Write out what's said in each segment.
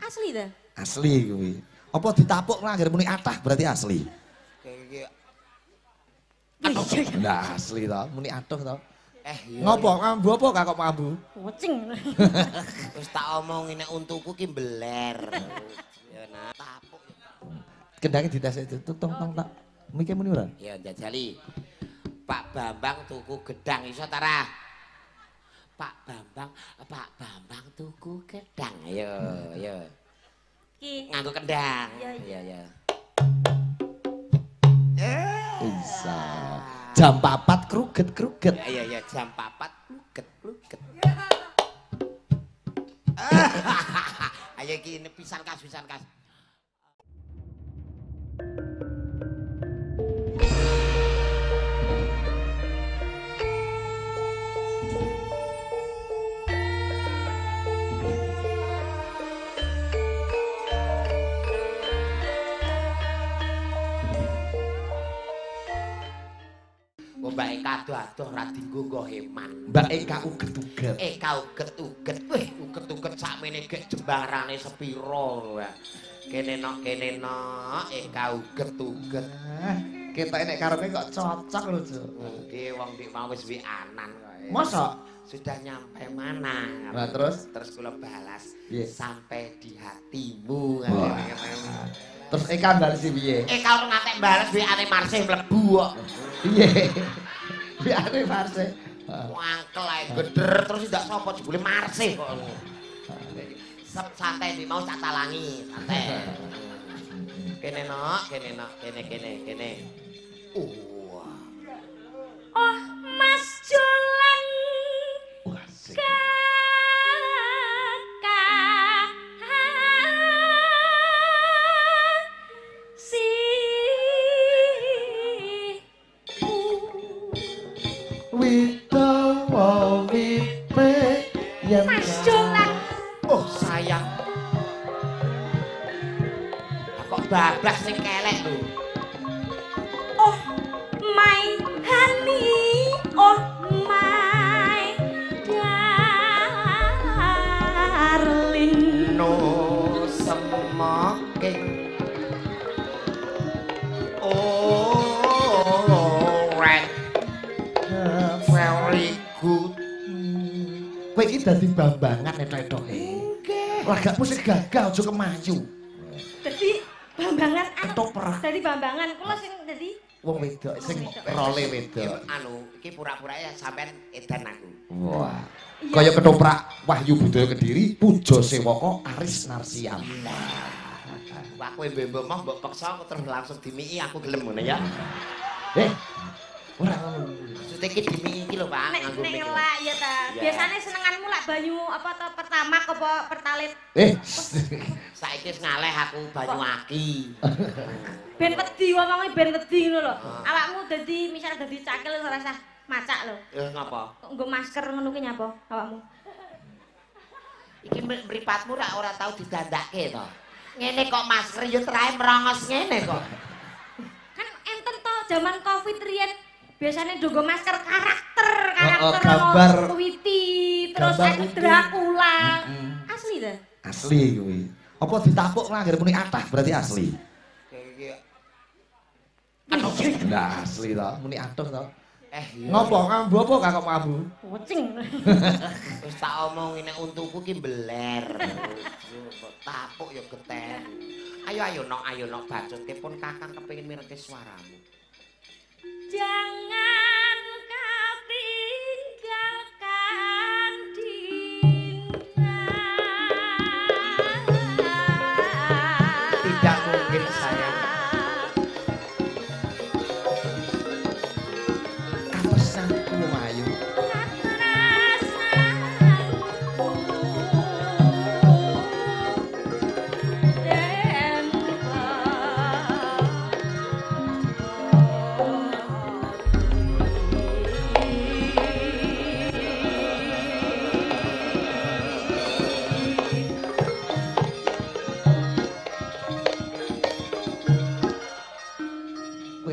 Asli ta? Asli kuwi. Apa ditapuk anggere muni atah berarti asli. Nah, asli ta, muni atuh ta. Iya. Ngopo ngambu apa kak kok mambu? Kucing. Wis tak omongi nek untuku ki beler. Ya nah, tapuk. Kendange ditesek tong tong tak. Mike muni ora? Ya njajali. Pak Bambang tuku gedang iso ta ra? Pak Bambang tuku gedang. Ayo, ayo. Ki. Nganggo kendang. Iya, iya. Bisa. Jam 4 kruget-kruget. Iya, iya, jam 4 kruget-kruget. Ayo iki pisan kas, pisan kas. Mbak Eka adoh-adoh ra dinggo nggo heman. Mbak Eka uget-uget. Eka uget-uget. Wih, uget-uget sakmene gek jembarane sepiro. Kene nok, Eka uget-uget. Ketoke nek karepe kok cocok lho, Jo. Nggih, wong dik mau wis WA-an kok. Mosok? Sudah nyampe mana? Nah, terus kula balas sampai di hatimu. Terus Eka bales piye? Eka ora ngantek bales WA-ne Marsih mlebu kok. Piye? WA-ne Marsih. Wangkel ae geder terus ndak sapa jebule Marsih kok. Santai di mau tak talangi, santai. Kene nok, kene nok, kene kene kene. Wah. Oh, Mas Jolang. Wah, asik. Witawa wipe yen Mas Jolang. Oh, sayang. Kok bablas sing kelek lho. Oh my honey, oh my darling. No smoking. Oh red. Very good. Kowe iki dadi bambangan ethok-ethoke. Nggih. Lagakmu sing gagah aja kemayu. Dadi bambangan ketoprak. Dadi bambangan kula sing dadi wong wedok sing role wedok. Anu, iki pura-pura ya sampean edan aku. Wah. Kaya ketoprak Wahyu Budaya Kediri, Puja Sewaka Aris Narsiam. Wah, kowe mbok moh mbok peksa aku terus langsung dimiki aku gelem ngono ya. Ora ngono. Maksudnya iki dimiki iki lho, Pak, nganggo mic. Nek ngelak ya ta. Biasane senenganmu lak banyu apa to pertama apa pertalit? Saiki wis ngaleh aku banyu aki. Ben wedi wong ben wedi ngono lho. Awakmu dadi misal dadi cakil ora usah macak lho. Ngapa? Kok nggo masker ngono ki nyapa awakmu? Iki mripatmu rak ora tau didandake to. Ngene kok masker yo terae merongos ngene kok. Kan enten to jaman Covid riyen biasanya nggo masker karakter gambar Witi terus Dracula. Asli ta? Asli kuwi. Apa ditapuk anggere muni atah berarti asli. Nah, asli ta, muni atuh ta. Ngopo ngambu apa kak kok mambu? Kucing. Wis tak omongi nek untuku ki beler. Kok tapuk ya geten. Ayo ayo nok bacutke pun kakang kepengin mirengke suaramu. Jangan kau tinggalkan Dinda. Tidak mungkin sayang. Katresnanku Ayu. Katresnanku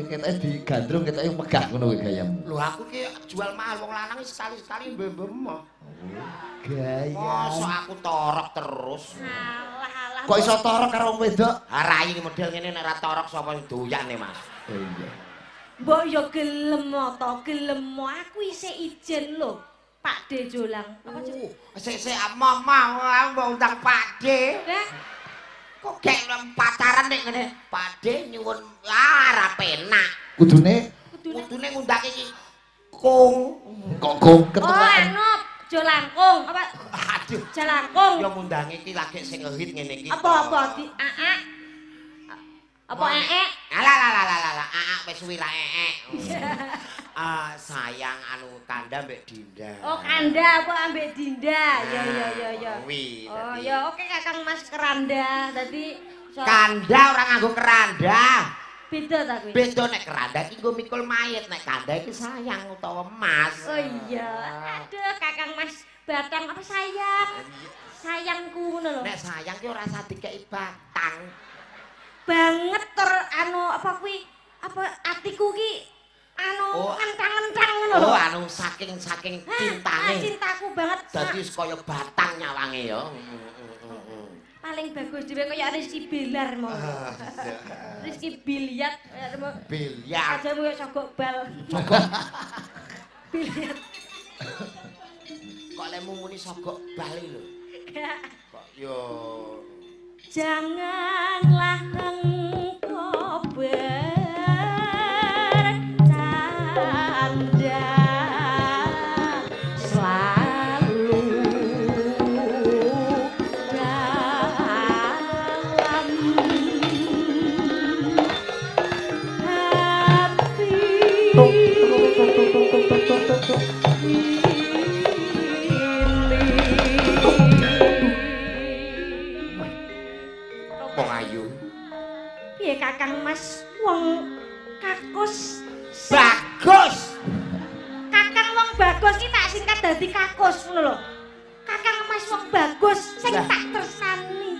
Ketoke digandrung ketoke megah ngono kuwi gayamu. Lho aku ki jual mahal wong lanang sekali-sekali mbem-mbem. Gaya. Mosok aku torok terus. Alah alah Kok iso torok karo wong wedok? Ha rai model ngene nek ora torok sapa sing doyan e, Mas. Iya. Mbok yo gelem to, gelem aku isih ijen lho. Pak De Jolang. Apa jenenge? Sik-sik mama aku mbok undang Pak De. Lah, kok gek pacaran nek ngene. Pak De nyuwun ora penak. Kudune kudune ngundang iki kung. Kok kung ketuaan. Oh, anu Jolangkung apa? Aduh, Jalangkung. Ya ngundangi iki lagi sing ngehit ngene iki. Apa-apa di aa. Apa ee? Alah lah lah lah lah, aa wis suwi ra ee. Sayang anu Kanda mbek Dinda. Oh, Kanda apa ambek Dinda? Ya ya ya ya. Kuwi. Oh, ya oke Kakang Mas Keranda. Dadi Kanda ora nganggo keranda. Beda ta kuwi? Beda nek keranda iki nggo mikul mayit, nek kanda iki sayang utawa mas. Oh iya. Aduh, Kakang Mas Batang apa sayang? Sayangku ngono lho. Nek sayang ki ora usah dikeki batang. Banget ter anu apa kuwi? Apa atiku ki anu ngentang-ngentang ngono lho. Oh, anu saking-saking cintane. Cintaku banget. Dadi kaya batang nyawange ya. Paling bagus dhewe kaya Rizky Billar mau. Rizky Biliat. Biliar. Aja koyo sogok bal. Sogok. Biliat. Kok lemu muni sogok bal iki lho. Kok yo janganlah engkau bercanda selalu dalam hati ini. Wong ayu. Piye Kakang Mas wong kakus bagus. Kakang wong bagus ki tak singkat dadi kakus ngono lho. Kakang Mas wong bagus sing tak tresnani.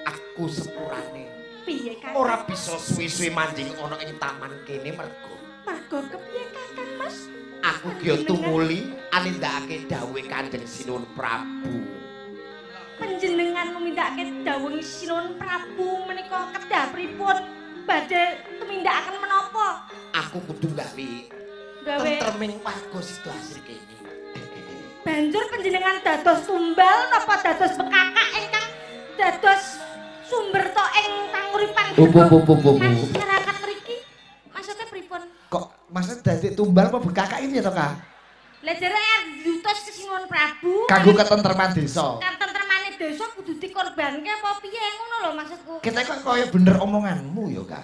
Aku sepurane. Piye Kakang? Ora bisa suwi-suwi manjing ana ing taman kene mergo. Mergo kepiye Kakang Mas? Aku gya tumuli anindakake dawuhe Kanjeng Sinuwun Prabu. Panjenengan numindakake dawuh Sinuwun Prabu menika kedah pripun? Badhe tumindakaken menapa? Aku kudu gawe tentreming warga Sidoasri kene. Banjur panjenengan dados tumbal napa dados bekakak ingkang dados sumber to ing panguripan masyarakat mriki? Maksudnya pripun? Kok maksudnya dadi tumbal apa bekakak ini ya to, Kak? Lah jare diutus ke Sinuwun Prabu kanggo ketentreman desa. Ketentremane desa kudu dikorbanke apa piye ngono lho maksudku. Kita kok kaya bener omonganmu ya, Kak.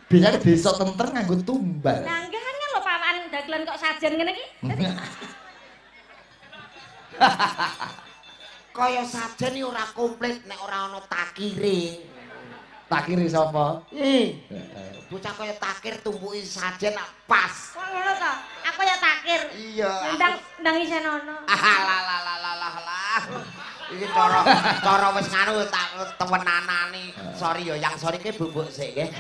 Biasane desa tentrem nganggo tumbal. Lah nggih kan lho pawan dagelan kok sajen ngene iki. Kaya sajen iki ora komplit nek ora ana takire. Takire sapa? Bocah kaya takir tumpuki sajen pas. Kok ngono to? Aku ya takir. Iya. Ndang ndang isen ono. Alah lah lah lah lah. Iki cara wis nganu tak tewenanane. Sorry ya, yang sorry ki bubuk sik nggih.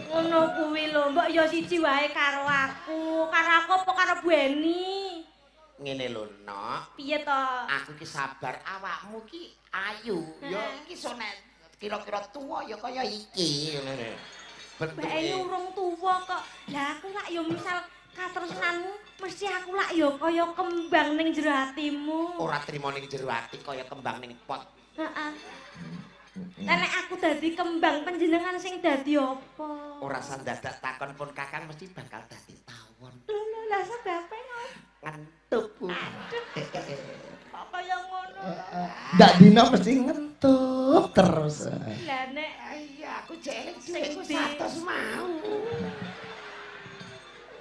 Ngono kuwi lho, mbok ya siji wae karo aku. Karo aku apa karo Bu Eni? Ngene lho, Nok. Piye to? Aku ki sabar, awakmu ki ayu. Ya iki iso nek kira-kira tuwa ya kaya iki ngene. Mbak Eni urung tuwa kok. Lah aku lak ya misal katresnanmu mesti aku lak ya kaya kembang ning jero atimu. Ora trimo ning jero ati kaya kembang ning pot. Heeh. Lah nek aku dadi kembang panjenengan sing dadi apa? Ora sandadak takon pun Kakang mesti bakal dadi tawon. Lho lha sebabe ngono. Ngentup. Aduh. Kok kaya ngono. Ndak dina mesti ngentup terus. Lah nek iya aku jeling dhuwitku 100 mau.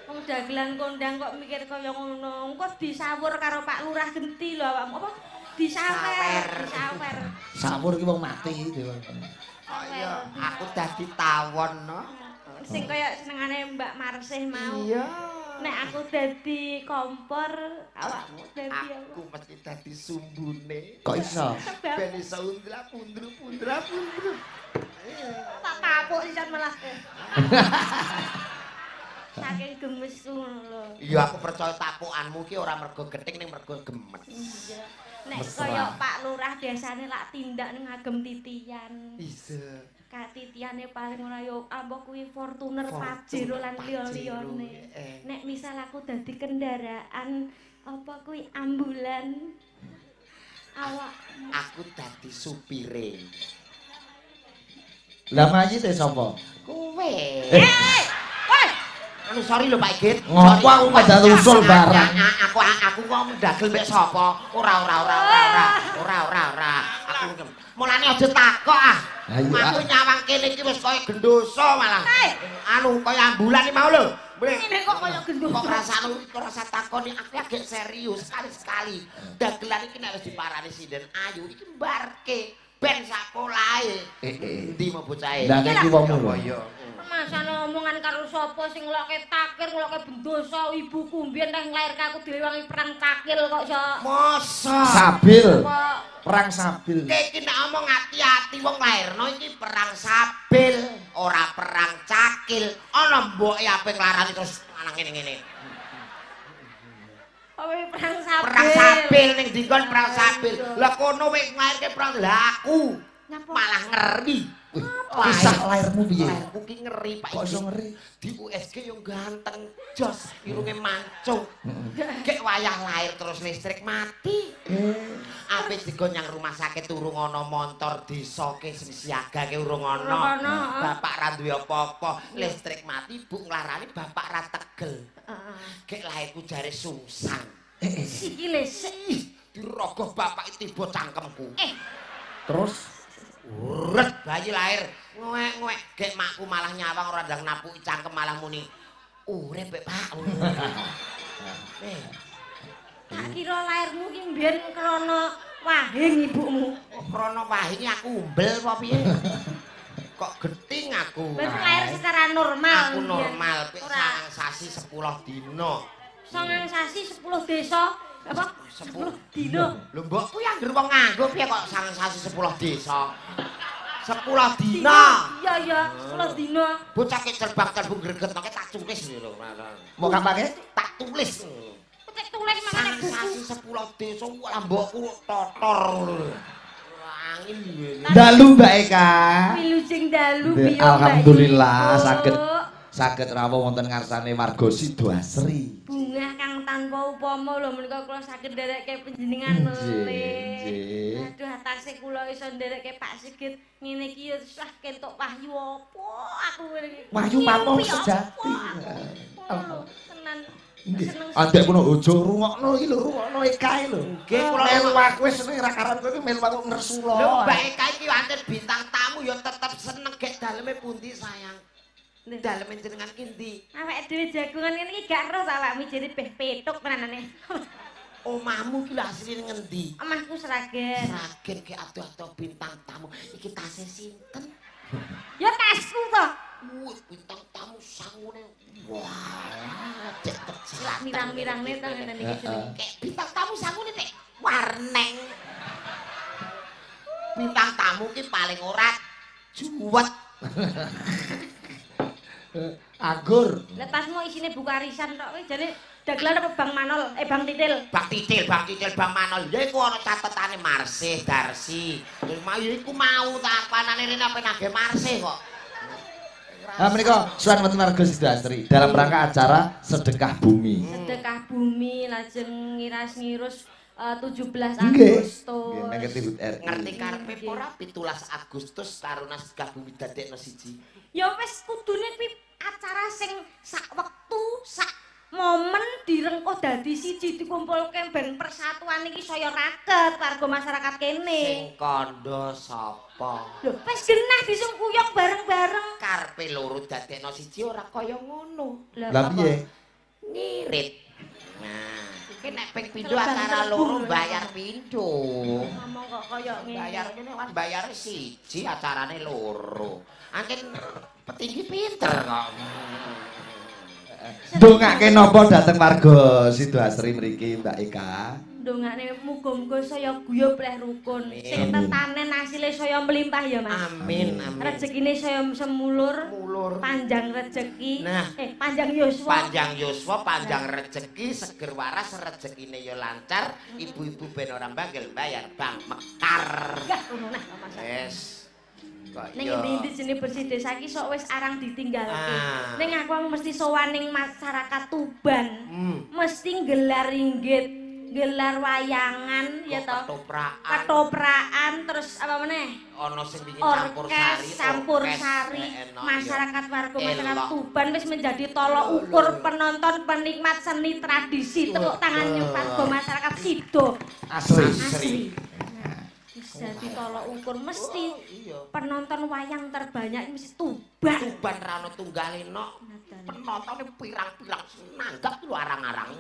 Wong dagelan kondang kok mikir kaya ngono. Engko disawur karo Pak Lurah genti lho awakmu. Apa? Disawer, disawer. Sawur ki wong mati. Iya, aku dadi tawon no. Sing kaya senengane Mbak Marsih mau. Iya. Nek aku dadi kompor, awakmu dadi apa? Aku mesti dadi sumbune. Kok iso? Ben iso undra-pundru-pundra-pundru. Tak tapuk sisan malah. Saking gemes lho. Iya aku percaya tapukanmu ki ora mergo gething ning mergo gemes. Iya. Nek kaya Pak Lurah biasane lak tindak ning ngagem titian. Iya. Katitiane paling ora yo apa kuwi Fortuner Pajero lan liya-liyane. Nek misal aku dadi kendaraan apa kuwi ambulan awak aku dadi supire. Lah mayite sapa? Kowe. Anu sorry lho Pak Igit. Ngopo aku padha usul barang. Aku kok mendagel mbek sapa? Ora. Aku mulane aja takok ah. Aku nyawang kene iki wis kaya gendoso malah. Anu kaya ambulan iki mau lho. Ngene kok kaya gendoso. Kok rasane kok rasa takoni aku agek serius sekali-sekali. Dagelan iki nek wis diparani sinden ayu iki mbarke ben sakolahe. Endi mau bocahe? Lah iki wong lho. Masane omongan karo sapa sing ngelokke takir, ngelokke bendosa ibuku mbiyen nang nglairke aku direwangi perang takil kok iso. Masa sabil. Perang sabil. Iki nek omong ati-ati wong lairno iki perang sabil, ora perang cakil. Ana mboke ape nglarani terus lanang ngene-ngene. Apa perang sabil? Perang sabil ning dinggon perang sabil. Lah kono wis nglairke perang lah aku malah ngeri. Kisah lahirmu piye? Lahirku ki ngeri Pak. Kok iso ngeri? Di USG yo ganteng, jos, irunge mancung. Gek wayah lahir terus listrik mati. Ape digonyang rumah sakit urung ana montor desa ke sing siagake urung ana. Bapak ra duwe apa-apa, listrik mati, ibu nglarani bapak ra tegel. Gek lahirku jare sungsang. Sikile sih dirogoh bapak tiba cangkemku. Terus uret bayi lahir ngewek-ngewek gek makku malah nyawang ora ndang napuki cangkem malah muni urip Pak. Tak kira lahirmu ki mbiyen krana wahing ibumu. Krana wahing aku umbel apa piye? Kok geting aku. Berarti lahir secara normal. Aku normal pik 9 sasi 10 dina. 9 sasi 10 desa. Apa? 10 dina. Lho mbokku ya anggere wong nganggo piye kok 9 sasi 10 desa. 10 dina. Iya ya, 10 dina. Bocah ki cerbang-cerbung gregetake tak tulis lho. Mbok kapake? Tak tulis. Tak tulis mangane buku. 9 sasi 10 desa lah mbokku totor ngono lho. Angin dalu Mbak Eka. Wilujeng dalu piye. Alhamdulillah saged rawuh wonten ngarsane warga Sidoasri. Bungah kang tanpa upama lho menika kula saged nderekke panjenengan melih. Aduh atase kula iso nderekke Pak Sigit ngene iki ya wis kentuk wahyu apa aku ngene iki. Wahyu pamong sejati. Tenan. Andek kono aja rungokno iki lho, rungokno Eka lho. Nggih kula melu aku wis seneng ra karan kowe iki melu aku ngresula. Lho Mbak Eka iki anten bintang tamu ya tetep seneng gek daleme pundi sayang. Daleme jenengan ki ndi? Awake dhewe jagongan ngene iki gak roh ta awakmu jane beh petuk tenanane. Omahmu ki lho asline ngendi? Omahku Sragen. Sragen ki atuh-atuh bintang tamu. Iki tase sinten? Ya tasku to. Wih, bintang tamu sangune. Wah, cek terjelak mirang-mirangne to ngene iki jenenge. Kek bintang tamu sangune nek warneng. Bintang tamu ki paling ora juwet. Anggur. Lah tasmu isine buku arisan tok kowe jane dagelan apa Bang Manol? Bang Titil. Bang Titil, Bang Titil, Bang Manol. Ya iku ana catetane Marsih, Darsi. Terus mau ya iku mau tak apanane rene ape nagih Marsih kok. Nah menika suwan wonten warga Sidoasri dalam rangka acara sedekah bumi. Sedekah bumi lajeng ngiras-ngirus 17 Agustus. Nggih, ngerti karepe ora 17 Agustus taruna sedekah bumi dadekno siji. Ya wis kudune kuwi acara sing sak wektu, sak momen direngkuh dadi siji dikumpulke ben persatuan iki saya raket warga masyarakat kene. Sing kandha sapa? Lho, wis genah disengkuyung bareng-bareng. Karepe loro dadekno siji ora kaya ngono. Lah piye? Ngirit. Nah, iki nek ping pindho acara loro bayar pindho. Ngomong kok kaya ngene. Bayar ngene kan bayar siji acarane loro. Angken petinggi pinter kok. Ndongake napa dhateng warga Sidoasri mriki Mbak Eka? Ndongakne muga-muga saya guyub leh rukun. Sing tetanen asile saya melimpah ya, Mas. Amin, amin. Rezekine saya semulur, panjang rezeki. Nah. Panjang yuswa. Panjang yuswa, panjang rezeki, seger waras, rezekine ya lancar, ibu-ibu ben ora mbagel bayar bank mekar. Gah ngono nah, Mas. Wes. Ning endi-endi jenenge bersih desa iki sok wis arang ditinggalke. Ning aku mesti sowan ning masyarakat Tuban. Mesti gelar ringgit, gelar wayangan ya toh. Ketoprakan terus apa meneh? Ana sing wingi campur sari, campur sari. Masyarakat warga masyarakat Tuban wis menjadi tolok ukur penonton penikmat seni tradisi. Tepuk tangan nyuk warga masyarakat Sido. Asri. Jadi tolok ukur mesti penonton wayang terbanyak mesti Tuban. Tuban ra ono tunggale nok. Penontone pirang-pirang nanggap lho arang-arang.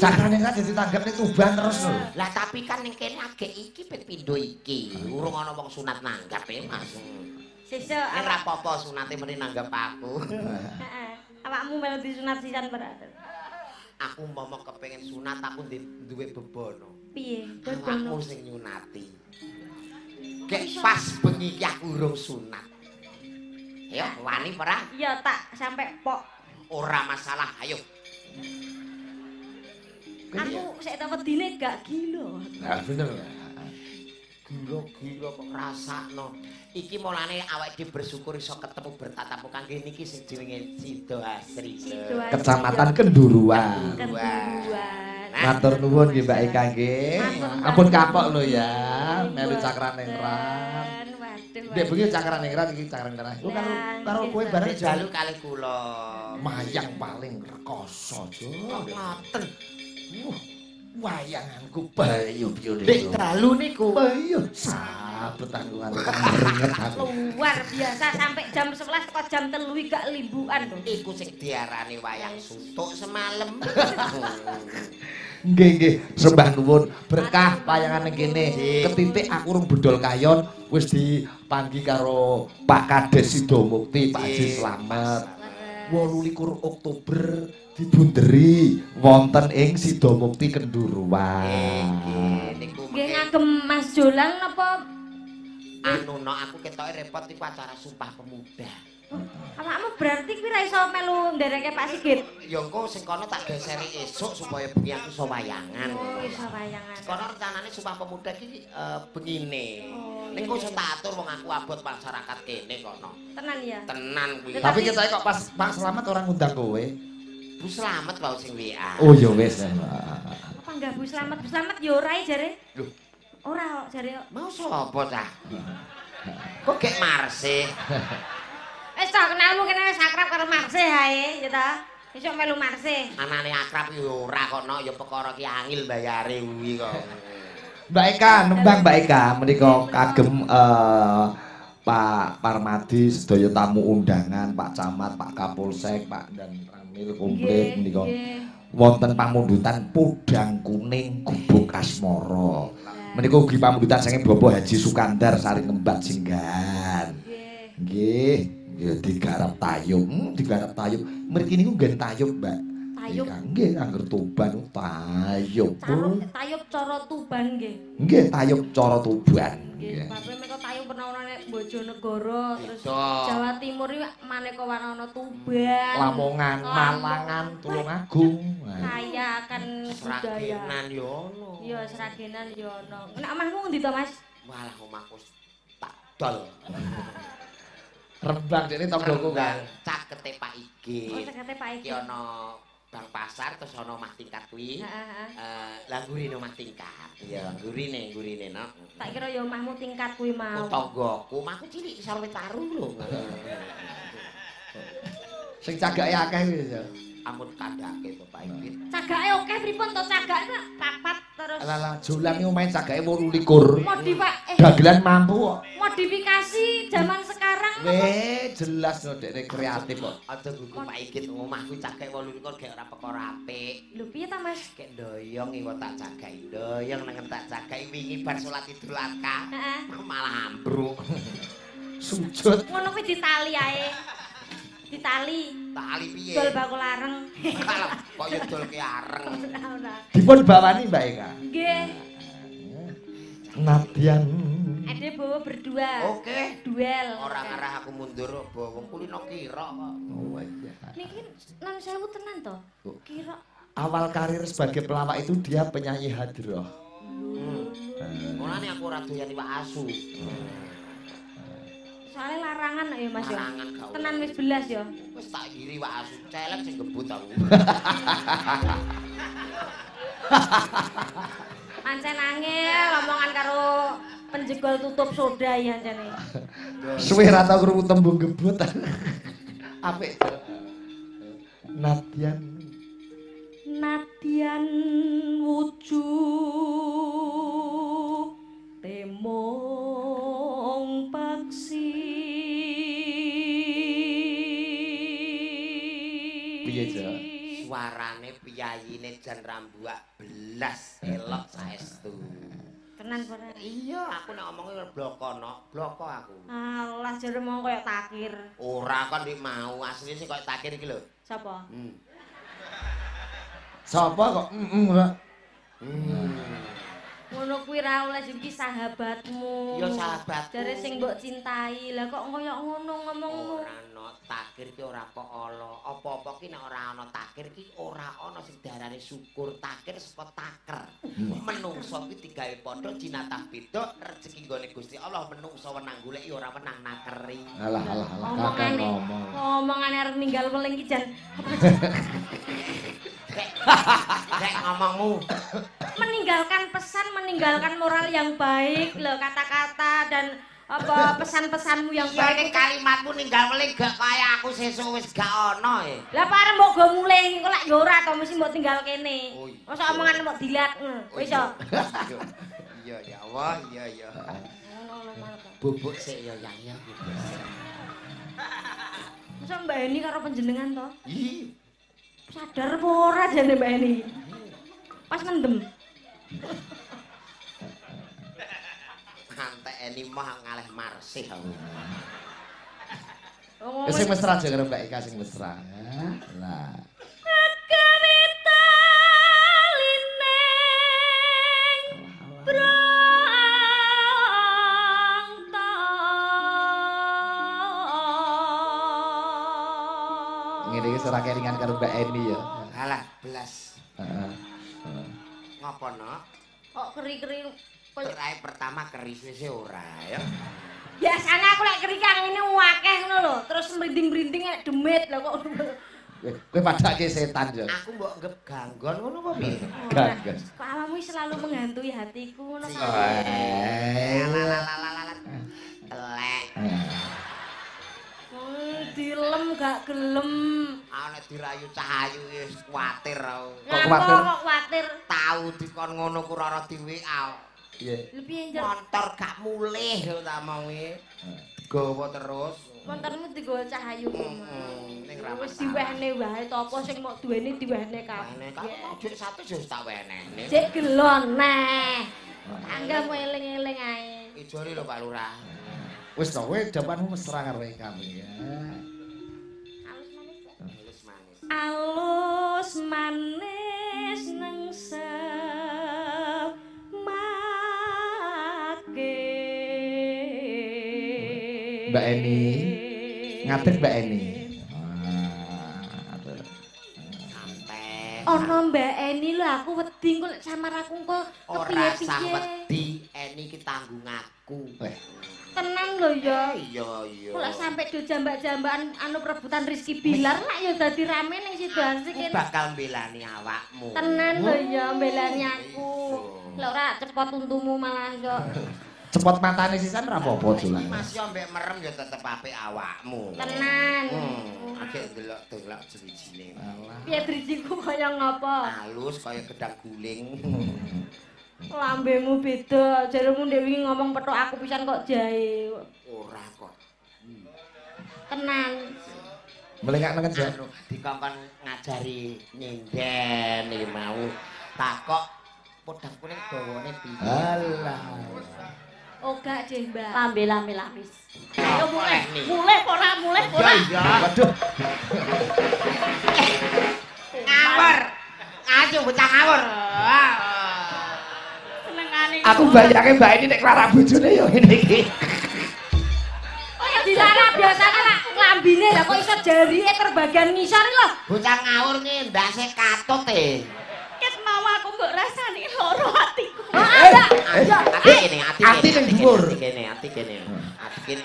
Cakrane kan dadi tanggap ning Tuban terus lho. Lah tapi kan ning kene agek iki pit pindho iki. Urung ana wong sunat nanggap e Mas. Sesuk nek ra apa-apa sunate meni nanggap aku. Heeh. Awakmu melu disunat sisan berarti. Aku umpama kepengin sunat aku duwe bebono. Piye? Awakmu sing nyunati. Gek pas bengi iki aku urung sunat. Ayo wani ora? Iya tak sampe pok. Ora masalah, ayo. Aku sik tak wedine gak gila. Lah bener. Gila-gila kok ngrasakno. Iki mulane awake dhewe bersyukur iso ketemu bertatap muka nggih niki sing jenenge Sido Asri. Kecamatan Kenduruan. Kenduruan. Matur nuwun nggih Mbak Eka nggih. Ampun kapok lho ya, melu Cakraningrat. Waduh. Ndek bengi Cakraningrat iki Cakraningrat. Ku karo kowe bareng jalu kalih kula. Mayang paling rekoso, Jo. Kok ngoten. Wayanganku bayu biyu. Ndek dalu niku. Bayu sabet aku keringet aku. Luar biasa sampai jam 11 teko jam 3 gak limbukan lho. Iku sing diarani wayang suntuk semalam. Nggih nggih, sembah nuwun berkah wayangan ning kene. Ketitik aku urung bedol kayon wis dipanggi karo Pak Kades Sidomukti, Pak Haji Slamet. 28 Oktober dibunderi wonten ing Sidomukti Kenduruan. Nggih niku nggih ngagem Mas Jolang napa anu no aku ketoke repot iku acara Sumpah Pemuda. Awakmu berarti kuwi ra iso melu ndereke Pak Sigit. Ya engko sing kono tak geseri esuk supaya bengi aku iso wayangan. Oh, iso wayangan. Kono rencanane Sumpah Pemuda iki bengine. Ning kok iso tak atur wong aku abot masyarakat kene kono. Tenan ya? Tenan kuwi. Tapi ketoke kok pas Pak Slamet ora ngundang kowe. Bu Slamet wae sing WA. Oh ya wis. Apa enggak Bu Slamet? Bu Slamet ya ora jare. Lho, ora kok jare. Mau sapa cah? Kok gek Marsih? Wis tak kenalmu kene wis akrab karo Marsih ae, ya ta? Iso melu Marsih. Anane akrab ya ora kok no, ya perkara ki angil bayare kuwi kok. Mbak Eka, nembang Mbak Eka menika kagem Pak Parmadi sedaya tamu undangan, Pak Camat, Pak Kapolsek, Pak dan Ramil komplit menika wonten pamundutan Podang Kuning Gubuk Asmara. Menika ugi pamundutan saking Bapak Haji Sukandar Sari Ngembat Singgahan. Nggih. Ya digarap tayub, digarap tayub. Mriki niku nggen tayub, Mbak. Tayub. Nggih, angger Tuban tayub. Tayub cara Tuban nggih. Nggih, tayub cara Tuban. Nggih, bape meko tayub pernah ana nek Bojonegoro, terus Jawa Timur iki maneka warna Tuban, Lamongan, Malangan, Tulungagung. Kaya akan budaya. Sragenan yo ono. Iya, Sragenan yo ono. Nek omahmu ngendi to, Mas? Walah omahku tak dol. Rembang dene tanggoku kan. Cakete Pak Igit. Oh, cakete Pak Igit. Iki ana bang pasar terus ana omah tingkat kuwi. Heeh. Lah nggurine omah tingkat. Iya, nggurine, nggurine no. Tak kira ya omahmu tingkat kuwi mau. Tanggoku, omahku cilik isor wit waru lho. Sing cagake akeh kuwi ya. Ampun kandhake to Pak Igit. Cagake akeh pripun to cagake papat terus. Lah lah Jolang iki omahe cagake 28. Dagelan mampu kok. Modifikasi zaman sekarang. Weh, jelas no dekne kreatif kok. Aja gugu Pak Igit omahku cagake 28 gek ora perkara apik. Lho piye ta Mas? Gek ndoyong iku tak cagaki. Ndoyong nengen tak cagaki wingi bar salat Idul Adha. Heeh. Malah ambruk. Sujud. Ngono kuwi ditali ae. Ditali. Tali piye? Dol bakul areng. Kok yo dolke areng. Dipun bawani Mbak Eka. Nggih. Nadyan. Ade bawa berdua. Oke. Duel. Ora ngarah aku mundur bawa kulino kira kok. Oh iya. Niki non sewu tenan to? Kira. Awal karir sebagai pelawak itu dia penyanyi hadroh. Mulane aku ora doyan iwak asu. Soale larangan ya Mas ya. Tenan wis belas ya. Wis tak giri iwak asu, celek sing gebut aku. Pancen angel omongan karo penjegol tutup soda ya ancene. Suwe ra tau krungu tembung gebut. Apik. Nadyan. Nadyan wujud temong paksi. Piye, Jo? Suarane piyayine jan rambuak belas elok saestu. Tenan ora? Iya, aku nek omong bloko no, bloko aku. Alah jare mau koyo takir. Ora kon dik mau, asline sing koyo takir iki lho. Sapa? Sapa kok ora? Ngono kuwi ra oleh iki sahabatmu. Ya sahabatku. Jare sing mbok cintai. Lah kok koyo ngono ngomongmu. Ora ana takir ki ora kok ala. Apa-apa ki nek ora ana takir ki ora ana sing diarani syukur. Takir saka taker. Menungso ki digawe padha jinatah beda, rejeki nggone Gusti Allah menungso wenang goleki ora wenang nakeri. Alah alah alah kakek ngomong. Omongane arep ninggal weling ki jan. Rek ngomongmu. Meninggalkan pesan, meninggalkan moral yang baik loh, kata-kata dan apa pesan-pesanmu yang baik. Iya, kalimatmu ninggal weling gak kaya aku sesuk wis gak ono e. Lah pareng mbok go mulih engko lak yo ora to mesti mbok tinggal kene. Mosok omongan mbok dilat. Wis yo. Iya ya Allah, iya ya. Bubuk sik ya yang ya bubuk sik. Mosok Mbak Eni karo panjenengan to? Iya. Sadar apa ora jane Mbak Eni? Pas mendem. Antek Eni mah ngalih marsih aku. Wis sing mesra aja karo Mbak Eka sing mesra. Lah. Ngene iki ora kelingan karo Mbak Eni ya. Alah, belas. Heeh. Ngopo, Nok? Kok keri-keri koyo pertama keri sese ora ya. Biasane aku lek keri kang ngene akeh ngono lho, terus mrinding-mrinding nek demit lho kok. Kowe padake setan ya. Aku mbok anggap ganggon ngono apa piye? Ganggon. Kok awakmu selalu menghantui hatiku ngono kok. Telek. Dilem gak gelem. Aku nek dirayu cahayu wis kuwatir aku. Kok kuwatir? Kok kuwatir? Tau dikon ngono ku ora di WA. Piye? Lha piye njer? Montor gak mulih lho tak omongi. Digawa terus. Montormu digawa cahayu. Ning ra wis diwehne wae to apa sing mok duweni diwehne kabeh. Kabeh dhuwit 100 ya wis tak wenehne. Jek gelon neh. Tanggamu eling-eling ae. Ijoli lho Pak Lurah. Wis to kowe jawabanmu mesra karo Eka ya. Alus manis. Alus manis. Alus manis nang semake. Mbak Eni. Ngadeg Mbak Eni. Santai. Ono Mbak Eni lho aku wedi engko lek samar aku engko kepiye-piye. Ora usah wedi, Eni ki tanggung aku. Tenan lho ya. Iya iya. Kok lek sampe do jambak-jambakan anu perebutan Rizky Bilar lak ya dadi rame ning Sidoarjo kene. Aku bakal mbelani awakmu. Tenan lho ya mbelani aku. Lek ora cepot untumu malah kok. Cepot matane sisan ora apa-apa Julan. Mas yo mbek merem ya tetep apik awakmu. Tenan. Agek ndelok-delok drijine. Piye drijiku kaya ngapa? Halus kaya gedang guling. Lambemu beda, jaremu ndek wingi ngomong pethuk aku pisan kok jahe. Ora kok. Tenan. Melengak nengen jan. Dikongkon ngajari nyinden iki mau. Takok podang kuning dawane piye? Alah. Oh gak deh, Mbak. Lambe-lambe lamis. Ayo mulai. Mulai ora, mulai ora. Iya. Waduh. Ngawur. Ayo bocah ngawur. Senengane. Aku bayangke Mbak ini nek klarak bojone ya ngene iki. Oh dilarang biasane lak klambine lah kok iso jarike terbagian ngisor lho. Bocah ngawur ki ndase katut e. Ket mau aku mbok rasani loro atiku. Heeh, Mbak. Ati kene, ati kene, ati kene, ati kene. Ati kene.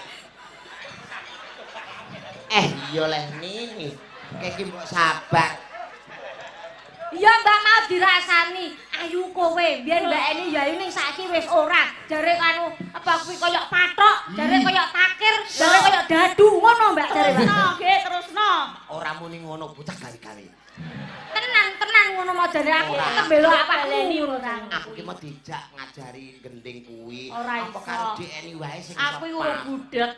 Iya leh nini. Kayak iki mbok sabar. Iya Mbak mau dirasani. Ayu kowe, biyen Mbak Eni ya ayu ning saiki wis ora. Jare anu apa kuwi koyo pathok, jare koyo takir, jare koyo dadu ngono Mbak jare. Terusno, nggih terusno. Ora muni ngono bocah gawe-gawe. Tenan, tenan ngono mau jare aku tetep bela awakmu ngono ta. Aku ki mau dijak ngajari gending kuwi. Apa karo Dik Eni wae sing iso. Aku iku urung budhek.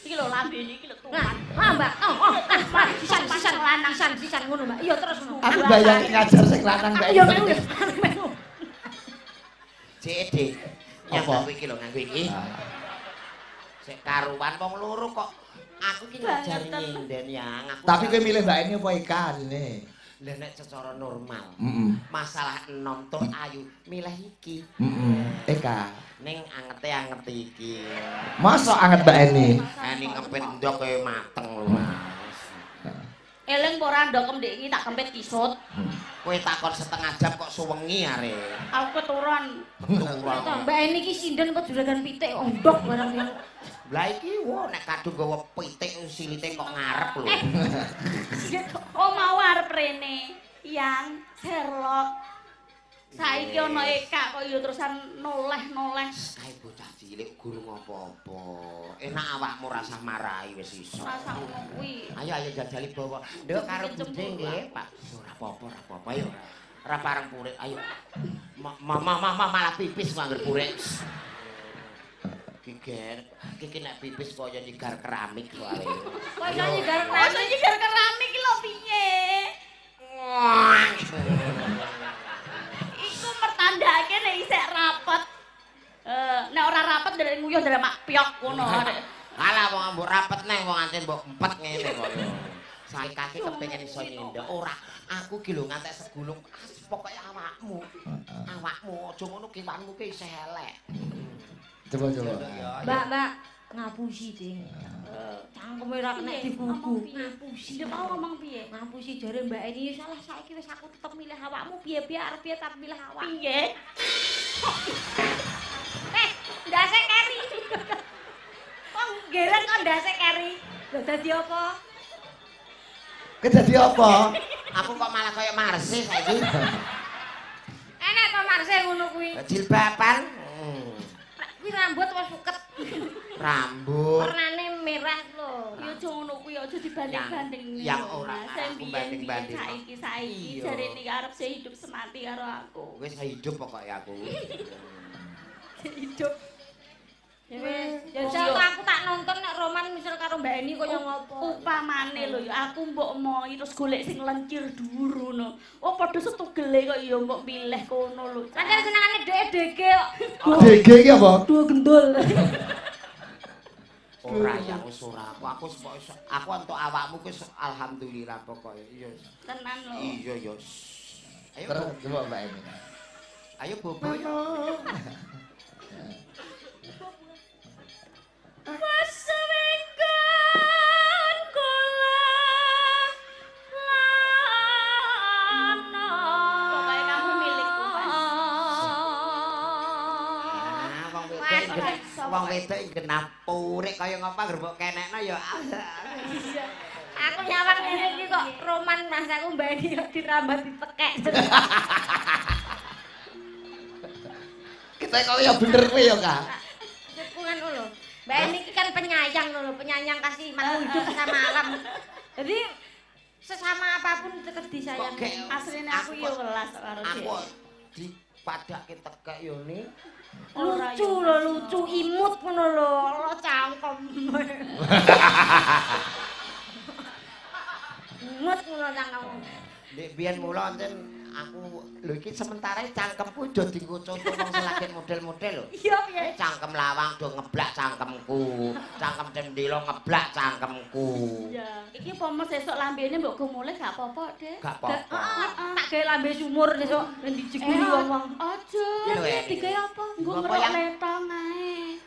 Iki lho lambene iki lho tuman. Nah, Mbak. Oh, nah, sisan sisan lanang sisan sisan ngono Mbak. Iya terus ngono. Aku bayangin ngajar sing lanang Mbak. Iya melu. Melu. CED. Apa iki lho nganggo iki? Sik karuan wong loro kok aku ki ngajari nyinden yang aku. Tapi kowe milih Mbak Eni apa Eka asline? Lah nek secara normal. Masalah enom tok ayu milih iki. Eka. Ning angete angete iki. Mosok anget Mbak Eni? Eni ngepit ndok kaya mateng lho Mas. Eling apa ora ndok ndek iki tak kempit kisut. Kowe takon setengah jam kok suwengi are. Aku keturun. Keturun. Mbak Eni iki sinden apa juragan pitik ndok barang iki. Lah iki wo nek kadung gawa pitik silite kok ngarep lho. Oh mau arep rene yang Sherlock. Saiki ana Eka kok ya terusan noleh-noleh. Kae bocah cilik gurung apa-apa. Enak awakmu rasah marahi wis iso. Rasah ngono kuwi. Ayo ayo jajali bawa. Nduk karo budhe nggih, Pak. Ora apa-apa, ora apa-apa ayo. Ora pareng purik, ayo. Mama malah pipis kok angger purik. Kiger, iki nek pipis kaya nyigar keramik soalé. Kaya nyigar keramik. Kaya nyigar keramik iki lho piye? Iku mertandake nek isih rapet. Nek ora rapet ndelok nguyuh ndelok mak pyok ngono. Alah wong mbok rapet neh wong anten mbok empet ngene kaya. Saiki kepengin iso nyendhek ora. Aku ki lho ngantek segulung pokoke awakmu. Awakmu aja ngono kiwanmu ki isih elek. Coba coba. Mbak, Mbak, ngapusi, Ding. Cangkeme ora kena dibuku. Ngapusi. Lha mau ngomong piye? Ngapusi jare Mbak Eni salah saiki wis aku tetep milih awakmu piye-piye arep piye tetep milih awak. Piye? Ndase keri. Kok gereng kok ndase keri. Lho dadi apa? Ki dadi apa? Aku kok malah kaya Marse saiki. Enak to Marse ngono kuwi. Jilbaban. Kuwi rambut wis suket. Rambut. Warnane merah lho. Ya aja ngono kuwi aja dibanding-banding. Yang ora aku banding-banding. Saiki saiki jare niki arep sehidup semati karo aku. Wis hidup pokoke aku. Hidup. Ya wis, jajal aku tak nonton nek roman misal karo Mbak Eni kaya ngopo. Upamane lho ya aku mbok moi terus golek sing lencir dhuwur ngono. Oh padha setugele kok ya mbok pilih kono lho. Pancen senengane dhek DG kok. DG iki apa? Dua gendul. Ora ya wis ora. Aku aku entuk awakmu ku alhamdulillah pokoke. Iya. Tenan lho. Iya ya. Ayo coba Mbak Eni. Ayo bobo yo. Pasawengkan kula lana. Pokoke kamu milikku, Mas. Ah, wong wedok genah purik kaya ngapa anggere mbok kenekno ya. Aku nyawang ngene iki kok roman Mas aku Mbak Eni kok dirambat ditekek. Kita kok ya bener kowe ya, Kak. Maksudku ngono lho. Mbak Eni iki kan penyayang lho, penyayang kasih makhluk hidup sesama alam. Jadi sesama apapun tetep disayang. Asline aku ya welas karo dhek. Aku dipadake tekek yo ni. Lucu lho, lucu imut ngono lho, lo cangkem. Imut ngono cangkem. Ndek biyen mula enten Aku lho iki sementara cangkemku aja dienggo contoh wong selagin model-model lho. Iya piye? Cangkem lawang do ngeblak cangkemku, cangkem cendela ngeblak cangkemku. Iya. Iki pomo sesuk lambene mbok go mulih gak apa-apa, Dek. Gak apa-apa. Tak gawe lambe sumur sesuk ben dijeguli wong-wong. Aja. Digawe apa? Nggo ngerok letong ae.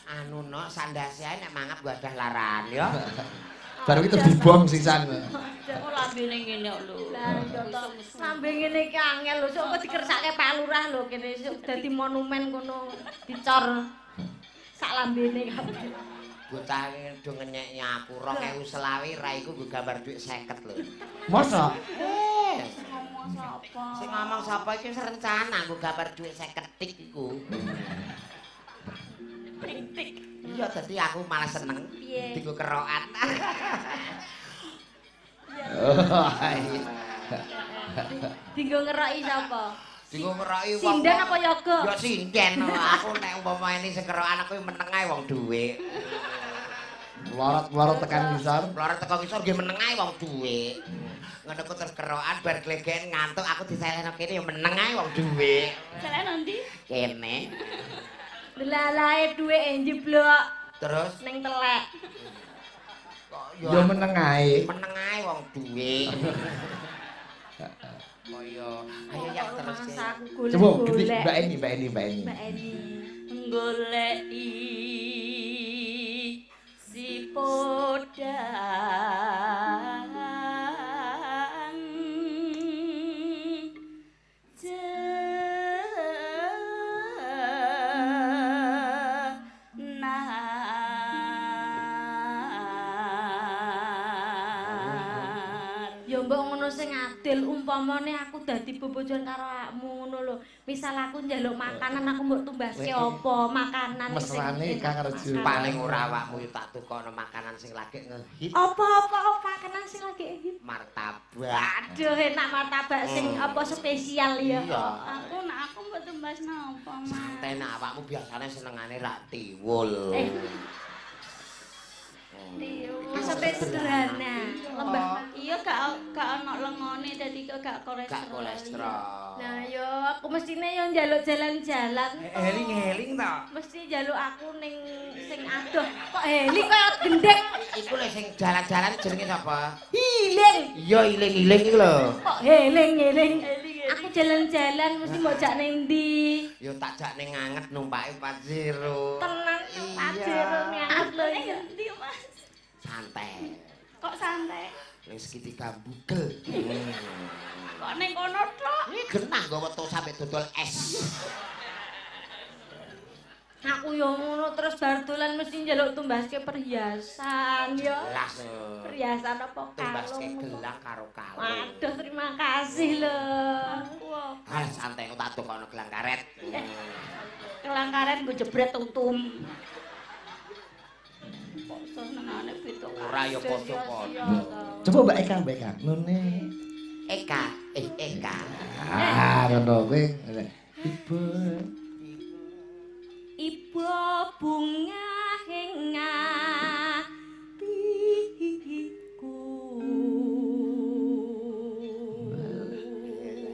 Anu no sandase ae nek mangap gua ada laran ya. Baru iki terus dibong sisan. Kok lambene ngene kok lho. Lah iya to. Lambe ngene iki angel lho, sok kok dikersake Pak Lurah lho kene sok dadi monumen kono dicor sak lambene kabeh. Bocah do ngenyeki aku 2020 raiku nggo gambar dhuwit 50 lho. Mosok? Ngomong sapa? Sing ngomong sapa iki wis rencana nggo gambar dhuwit 50 tik iku. Tik. Iya dadi aku malah seneng dienggo kerokan. Dienggo ngeroki sapa? Dienggo ngeroki wong. Sinden apa yoga? Ya sinden. Aku nek umpama ini sing kerokan aku meneng ae wong dhuwit. Mlorot-mlorot tekan ngisor. Mlorot tekan ngisor nggih meneng ae wong dhuwit. Ngono ku terus kerokan bar glegeken ngantuk aku diselehno kene ya meneng ae wong dhuwit. Selehno ndi? Kene. Lalae dhuwit njeblok. Terus ning telek. Kok ya meneng ae. Meneng ae wong dhuwit. Kaya ayo yang terus. Coba ganti Mbak Eni, Mbak Eni, Mbak Eni. Mbak Eni. Goleki si podang sing adil umpamane aku dadi bebojoan karo awakmu ngono lho. Misal aku njaluk makanan aku mbok tumbaske apa makanan sing mesrane Kang Rejo. Paling ora awakmu yo tak tukono makanan sing lagi ngehit. Apa-apa makanan sing lagi ngehit? Martabak. Aduh enak martabak sing apa spesial ya. Aku nak aku mbok tumbas napa, Mas? Santai nak awakmu biasane senengane rak tiwul. Maksudnya sederhana, lembah. Iya gak ana lengone dadi gak kolesterol. Gak kolesterol. Nah yo aku mestine yo njaluk jalan-jalan. Heling-heling to. Mesti njaluk aku ning sing adoh. Kok heling kaya gendeng. Iku lho sing jalan-jalan jenenge sapa? Hiling. Iya iling-iling iku lho. Kok heling-heling. Aku jalan-jalan mesti mbok jak ning ndi? Yo tak jak ning nganget numpake Pajero. Tenan Pajero nganget lho. Endi, Mas? Santai. Kok santai? Ning segitiga bugel. Kok ning kono tok? Iki genah nggawa tok sampe dodol es. Aku yo ngono terus bar dolan mesti njaluk tumbaske perhiasan yo. Jelas. Perhiasan apa kalung? Tumbaske gelang karo kalung. Waduh terima kasih lho. Ah santai tak tukono gelang karet. Gelang karet nggo jebret tuntum. Kok senengane beda. Ora ya padha-padha. Coba Mbak Eka, Mbak Eka. Ngene. Eka, Eka. Ah, ngono kowe. Ibu. Ibu bunga ing atiku.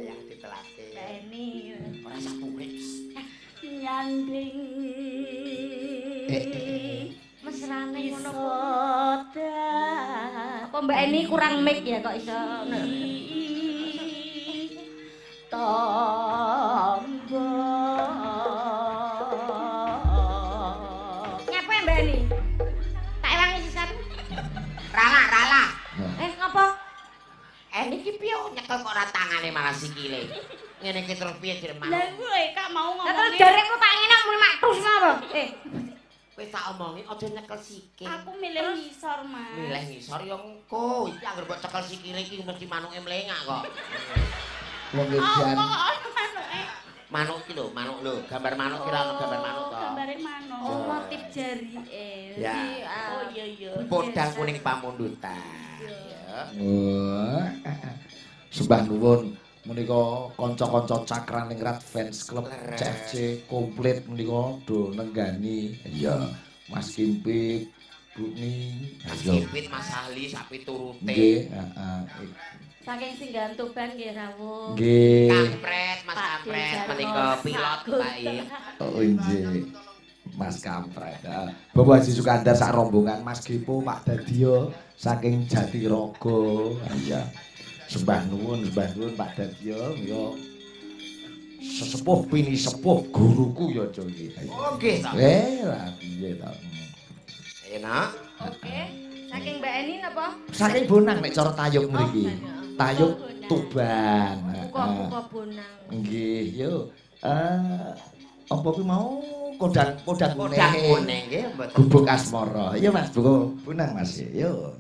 Yang ditelake. Beni. Ora sapure. Nyanding. Mesrane ngono kok. Apa Mbak Eni kurang mic ya kok iso. Tombo. Nyapa Mbak Eni? Tak ewangi sisan. Rala, rala. Ngapa? Niki piye nyekel kok ora tangane malah sikile. Ngene iki terus piye jeneng manuk? Lah kowe Kak mau ngomong. Lah terus jarekmu tak ngene muni mak tus ngapa? Kowe tak omongi aja nyekel sikil. Aku milih ngisor, Mas. Milih ngisor ya engko. Iki anggere mbok cekel sikile iki mesti manuke mlengak kok. Wong edan. Apa kok ono manuke? Manuk iki lho, manuk lho, gambar manuk kira ono gambar manuk to. Gambare manuk. Oh, motif jarike. Ya. Oh iya iya. Podang kuning pamundutan. Ya. Wah. Sembah nuwun menika kanca-kanca Cakraningrat Fans Club CFC komplit menika do nenggani. Iya, Mas Kimpik, Bu Ning, Mas Kipit, Mas Ali sapi turute. Nggih, heeh. Saking singgahan Tuban nggih rawuh. Nggih. Kampret, Mas Kampret menika pilot Pak I. Oh nggih. Mas Kampret. Bapak Haji Sukandar sak rombongan Mas Gipo, Pak Dadio saking Jatirogo. Iya. Sembah nuwun Pak Dadio. Ya sesepuh pini sepuh guruku ya aja iki. Oh nggih ta. Lah piye ta. Enak. Oke. Saking Mbak Eni napa? Saking Bonang nek cara tayub mriki. Tayub Tuban. Buka-buka Bonang. Nggih, yo. Apa kuwi mau kodang kuning. Kodang kuning nggih mboten. Gubuk Asmara. Iya Mas, buka Bonang Mas. Yo.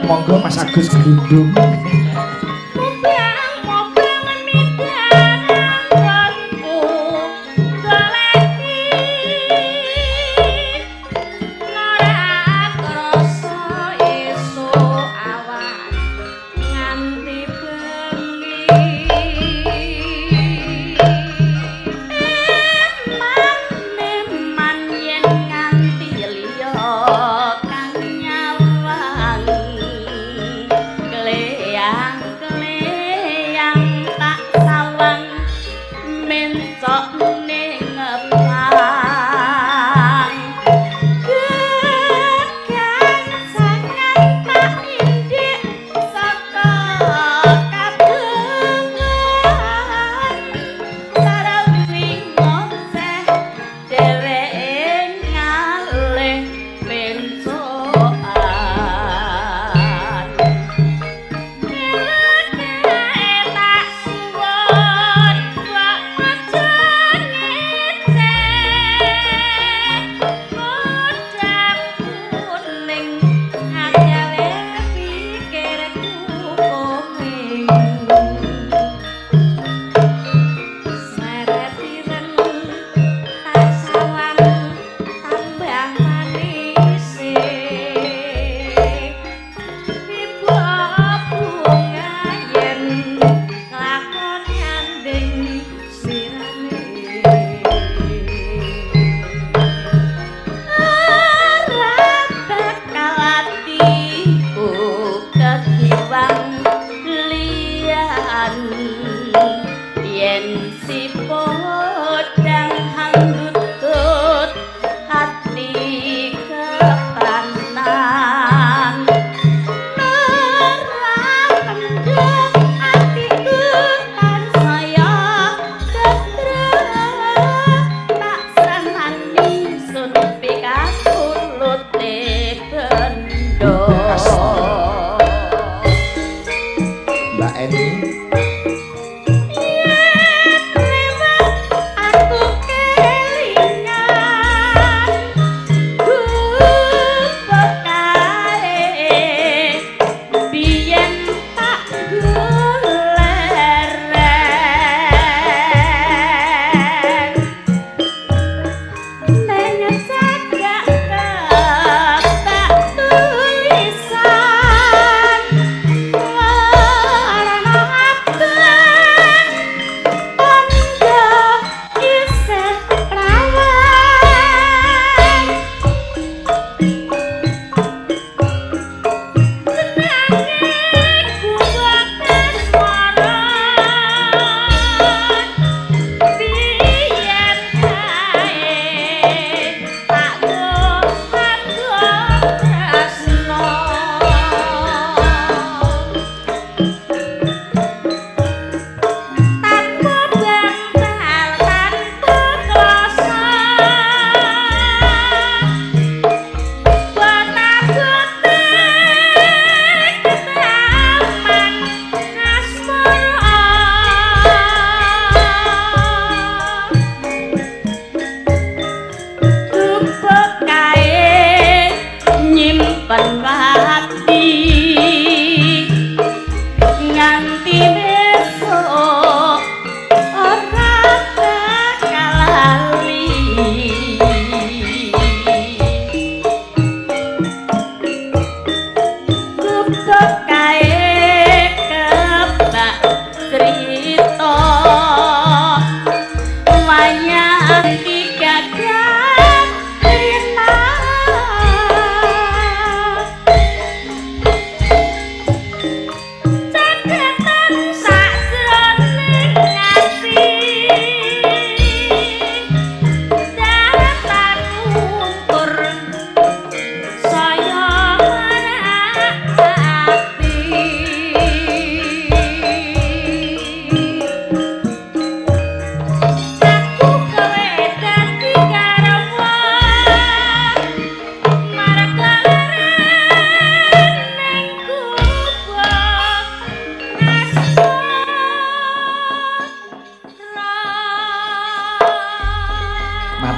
Monggo Mas Agus Glundung. Yeah.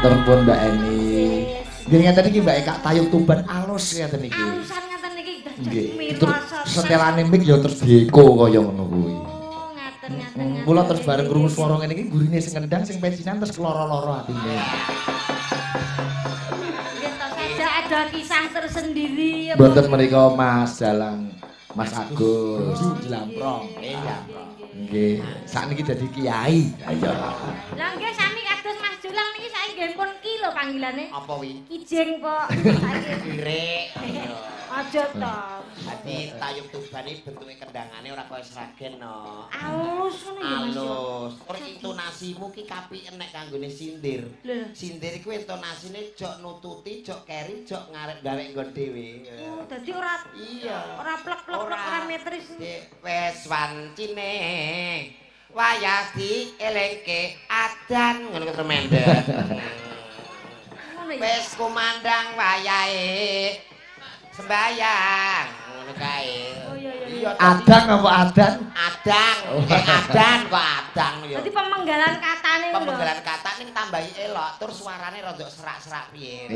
Matur nuwun Mbak Eni. Nggih ngeten iki Mbak Eka tayub Tuban alus ngeten iki. Alusan ngeten iki nggih. Setelane mic ya terus dieko kaya ngono kuwi. Oh, ngaten ngaten. Mula terus bareng krungu swara ngene iki gurine sing ngendang sing pecinan terus keloro-loro atine. Nggih to saja ada kisah tersendiri. Mboten menika Mas Dalang Mas Agus Jlamprong. Nggih, sakniki dadi kiai. Ayo. Lah nggih sami kados Mas Julang niki saiki nggih pun ki lho panggilane. Apa wi? Kijing kok. Kirek. Aja to. Dadi tayub Tuban iki bentuke kendangane ora kaya Sragen no. Alus ngono ya Mas. Alus. Terus intonasimu ki kapiken nek kanggone sindir. Sindir iku intonasine jok nututi, jok keri, jok ngarep gawe nggon dhewe. Oh, dadi ora iya. Ora plek-plek ora metris. Wes wancine wayah dielingke adan ngono ketremendek. Wes kumandang wayahe sembayang ngono kae. Oh iya iya. Adang apa adan? Adang. Adan kok adang ya. Dadi pemenggalan katane lho. Pemenggalan kata ning tambahi elok terus suarane rada serak-serak piye.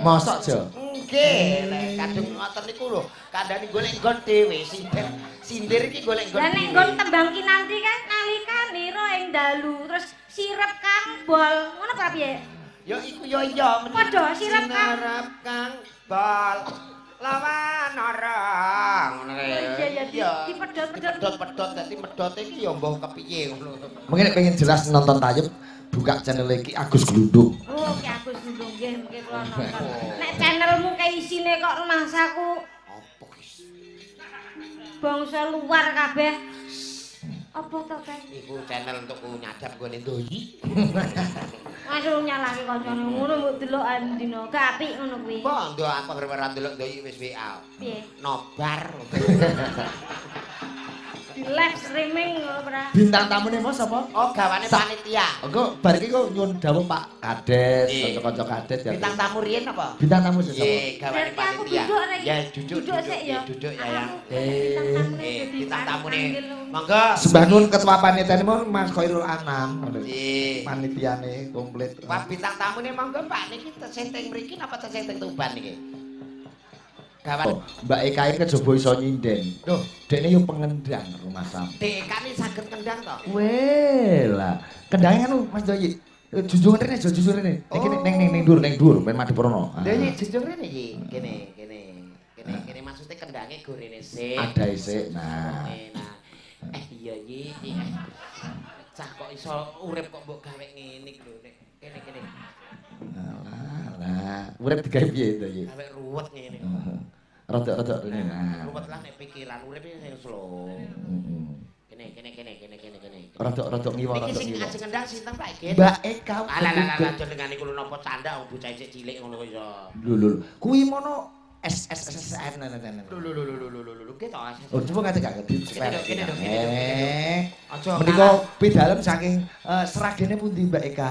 Mosok jo? Nggih, nek kadung ngoten niku lho, kandhane golek nggon dhewe sindir. Sindir iki golek nggon. Lah nek nggon tembang kinanti kan nalikanira ing dalu terus sirep kang bol. Ngono apa piye? Ya iku ya iya. Padha sirep kang bol. Lawan ora ngono kae. Iya iya dipedhot-pedhot. Pedhot-pedhot dadi medhote iki ya mbuh kepiye ngono. Mungkin nek pengen jelas nonton tayub buka channel iki Agus Glundung. Oh, Ki Agus Glundung nggih mungkin kula nonton. Nek channelmu kae isine kok rumangsaku apa ki? Bangsa luar kabeh. Apa to, Kang? Iku channel untukku nyadap nggone ndoyi. Langsung nyalahke kancane ngono mbok delok andina. Gak apik ngono kuwi. Bondo aku anggere ora ndelok ndoyi wis WA. Piye? Nobar. Di live streaming ngono ora. Bintang tamune mau sapa? Oh, gawane panitia. Engko bar iki kok nyuwun dawuh Pak Kades, kanca-kanca Kades ya. Bintang tamu riyen apa? Bintang tamu sapa? Nggih, gawane panitia. Ya duduk ya duduk ya ya. Bintang tamune. Monggo. Sembah nuwun ketua panitia niku Mas Khairul Anam. Nggih. Panitiane komplit. Wah, bintang tamune monggo Pak niki tesih teng mriki napa tesih teng Tuban niki? Gawan. Mbak Eka iki kejaba iso nyinden. Loh, dekne yo pengendang rumah sam. Dek Eka ni saged kendang to? Weh lah. Kendange anu Mas Doyi. Junjung rene, junjung rene. Iki ning ning ning dhuwur, ning dhuwur ben madhep rono. Lha iki junjung rene iki. Kene, kene. Kene, kene maksude kendange go rene sik. Adae sik. Nah. Iya iki. Cah kok iso urip kok mbok gawe ngene iki lho nek kene kene. Alah, lah. Urip digawe piye to iki? Gawe ruwet ngene. Rodok-rodok rene. Nah. Ruwet lah nek pikiran urip sing slow. Kene kene kene kene kene kene. Rodok-rodok ngiwa rodok ngiwa. Iki sing ajeng kendang sinten Pak Igit? Mbak Eka. Alah alah alah jenengan niku lho napa candak wong bocah isih cilik ngono kok iso. Lho lho. Kuwi mono S S S S N N N. Lho lho lho lho lho lho ketok. Oh coba ngate gak ngerti. Kene lho kene lho. Aja. Menika pidalem saking Sragene pundi Mbak Eka?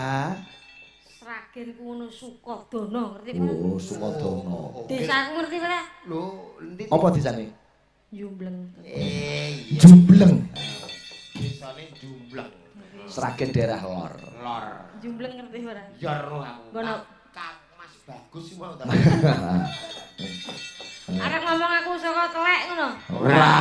Sragen ku ngono Sukodono ngerti ora? Oh Sukodono. Desaku ngerti ora? Lho endi? Apa desane? Jumbleng. Iya. Jumbleng. Desane Jumbleng. Sragen daerah lor. Lor. Jumbleng ngerti ora? Ya roh aku. Ngono. Mas bagus sih mau ta. Arep ngomong aku saka telek ngono. Ora.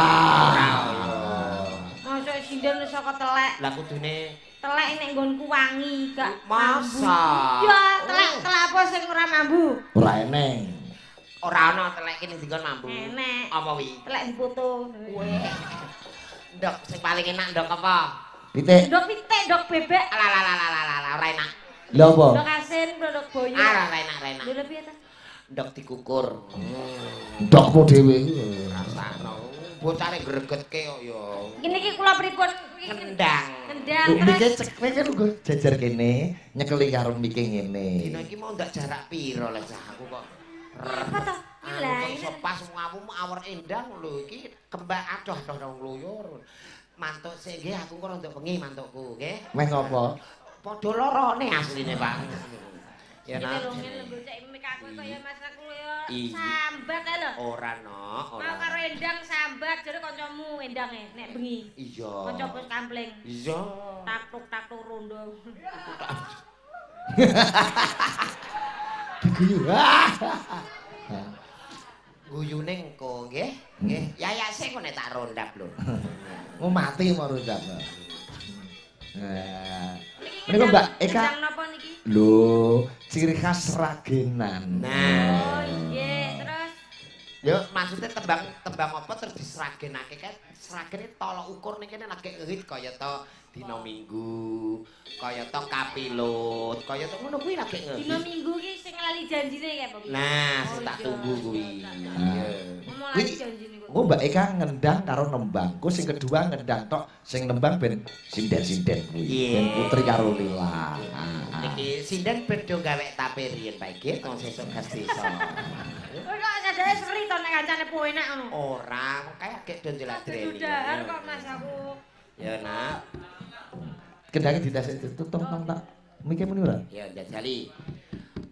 Mosok sinden saka telek. Lah kudune telek nek nggonku wangi gak masa. Ya telek telek apa sing ora mambu? Ora eneng. Ora ana telek iki ning nggon mambu. Enek. Apa wi? Telek dipoto. Weh. Ndok sing paling enak ndok apa? Pitik. Ndok pitik, ndok bebek. Alah alah alah alah ora enak. Lha apa? Ndok asin, ndok boyo. Ah ora enak, ora enak. Lha piye ta? Ndok dikukur. Ndokmu dhewe. Rasakno. Bocare gregetke kok ya. Ngene iki kula pripun? Kendang. Kendang. Mike cekne kan uga jajar kene, nyekeli karo mike ngene. Dina iki mau ndak jarak piro lek cah aku kok. Apa to? Lah iso pas ngawu awor endang lho iki kembak adoh adoh nang ngluyur. Mantuk sik nggih aku kok rada bengi mantukku nggih. Meh ngopo? Padha lorone asline, Pak. Ya nah. Ngene lho bocah mik aku kaya Mas aku ya sambat ae lho. Ora no, ora. Mau karo endang sambat jare kancamu endange nek bengi. Iya. Kanca bos kampling. Iya. Taktuk-taktuk rondo. Diguyu. Guyune engko nggih. Nggih. Yayak sing kok nek tak rondap lho. Mau mati mau rondap. Nah. Niku Mbak Eka. Napa niki? Lho, ciri khas Sragenan. Nah. Oh nggih, terus yo maksudnya tembang apa terus disragenake kan? Sragene tolok ukur ning kene lagi ngehit kaya to dina Minggu, kaya to kapilut, kaya to ngono kuwi lagi ngehit. Dina Minggu ki sing lali janjine ya, Pak. Nah, sing tak tunggu kuwi. Iya. Lali janjine kok. Engko Mbak Eka ngendang karo nembang. Ku sing kedua ngendang tok, sing nembang ben sinden-sinden kuwi. Ben Putri karo Lila. Iki sinden ben do gawe tape riyen Pak Iki, tong sesuk gas desa. Kok sadare seri to nek kancane enak ngono. Ora, kok kaya gek do njeladreni. Dahar kok Mas aku. Ya nak. Kendhange ditesek tutung tong tak. Mike muni ora? Ya njajali.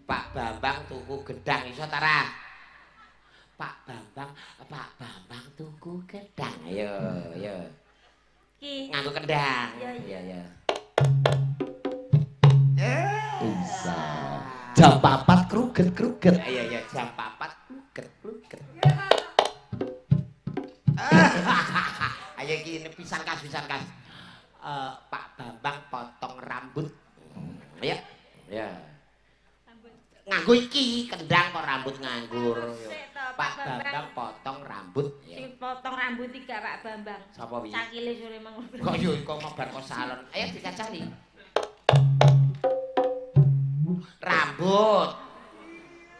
Pak Bambang tuku gedang iso ta ra? Pak Bambang tuku gedang. Ayo, ayo. Ki. Nganggo kendang. Iya, iya. Bisa. Jam 4 kruget-kruget. Iya, iya, jam 4 kruget-kruget. Ayo iki pisan kas, pisan kas. Pak Bambang potong rambut. Ya. Ya. Nganggo iki kendang kok rambut nganggur. Pak Bambang potong rambut. Sing potong rambut iki gak Pak Bambang. Sapa wi? Cakile sore mang. Kok yo kok mabar kok salon. Ayo dicacali. Rambut.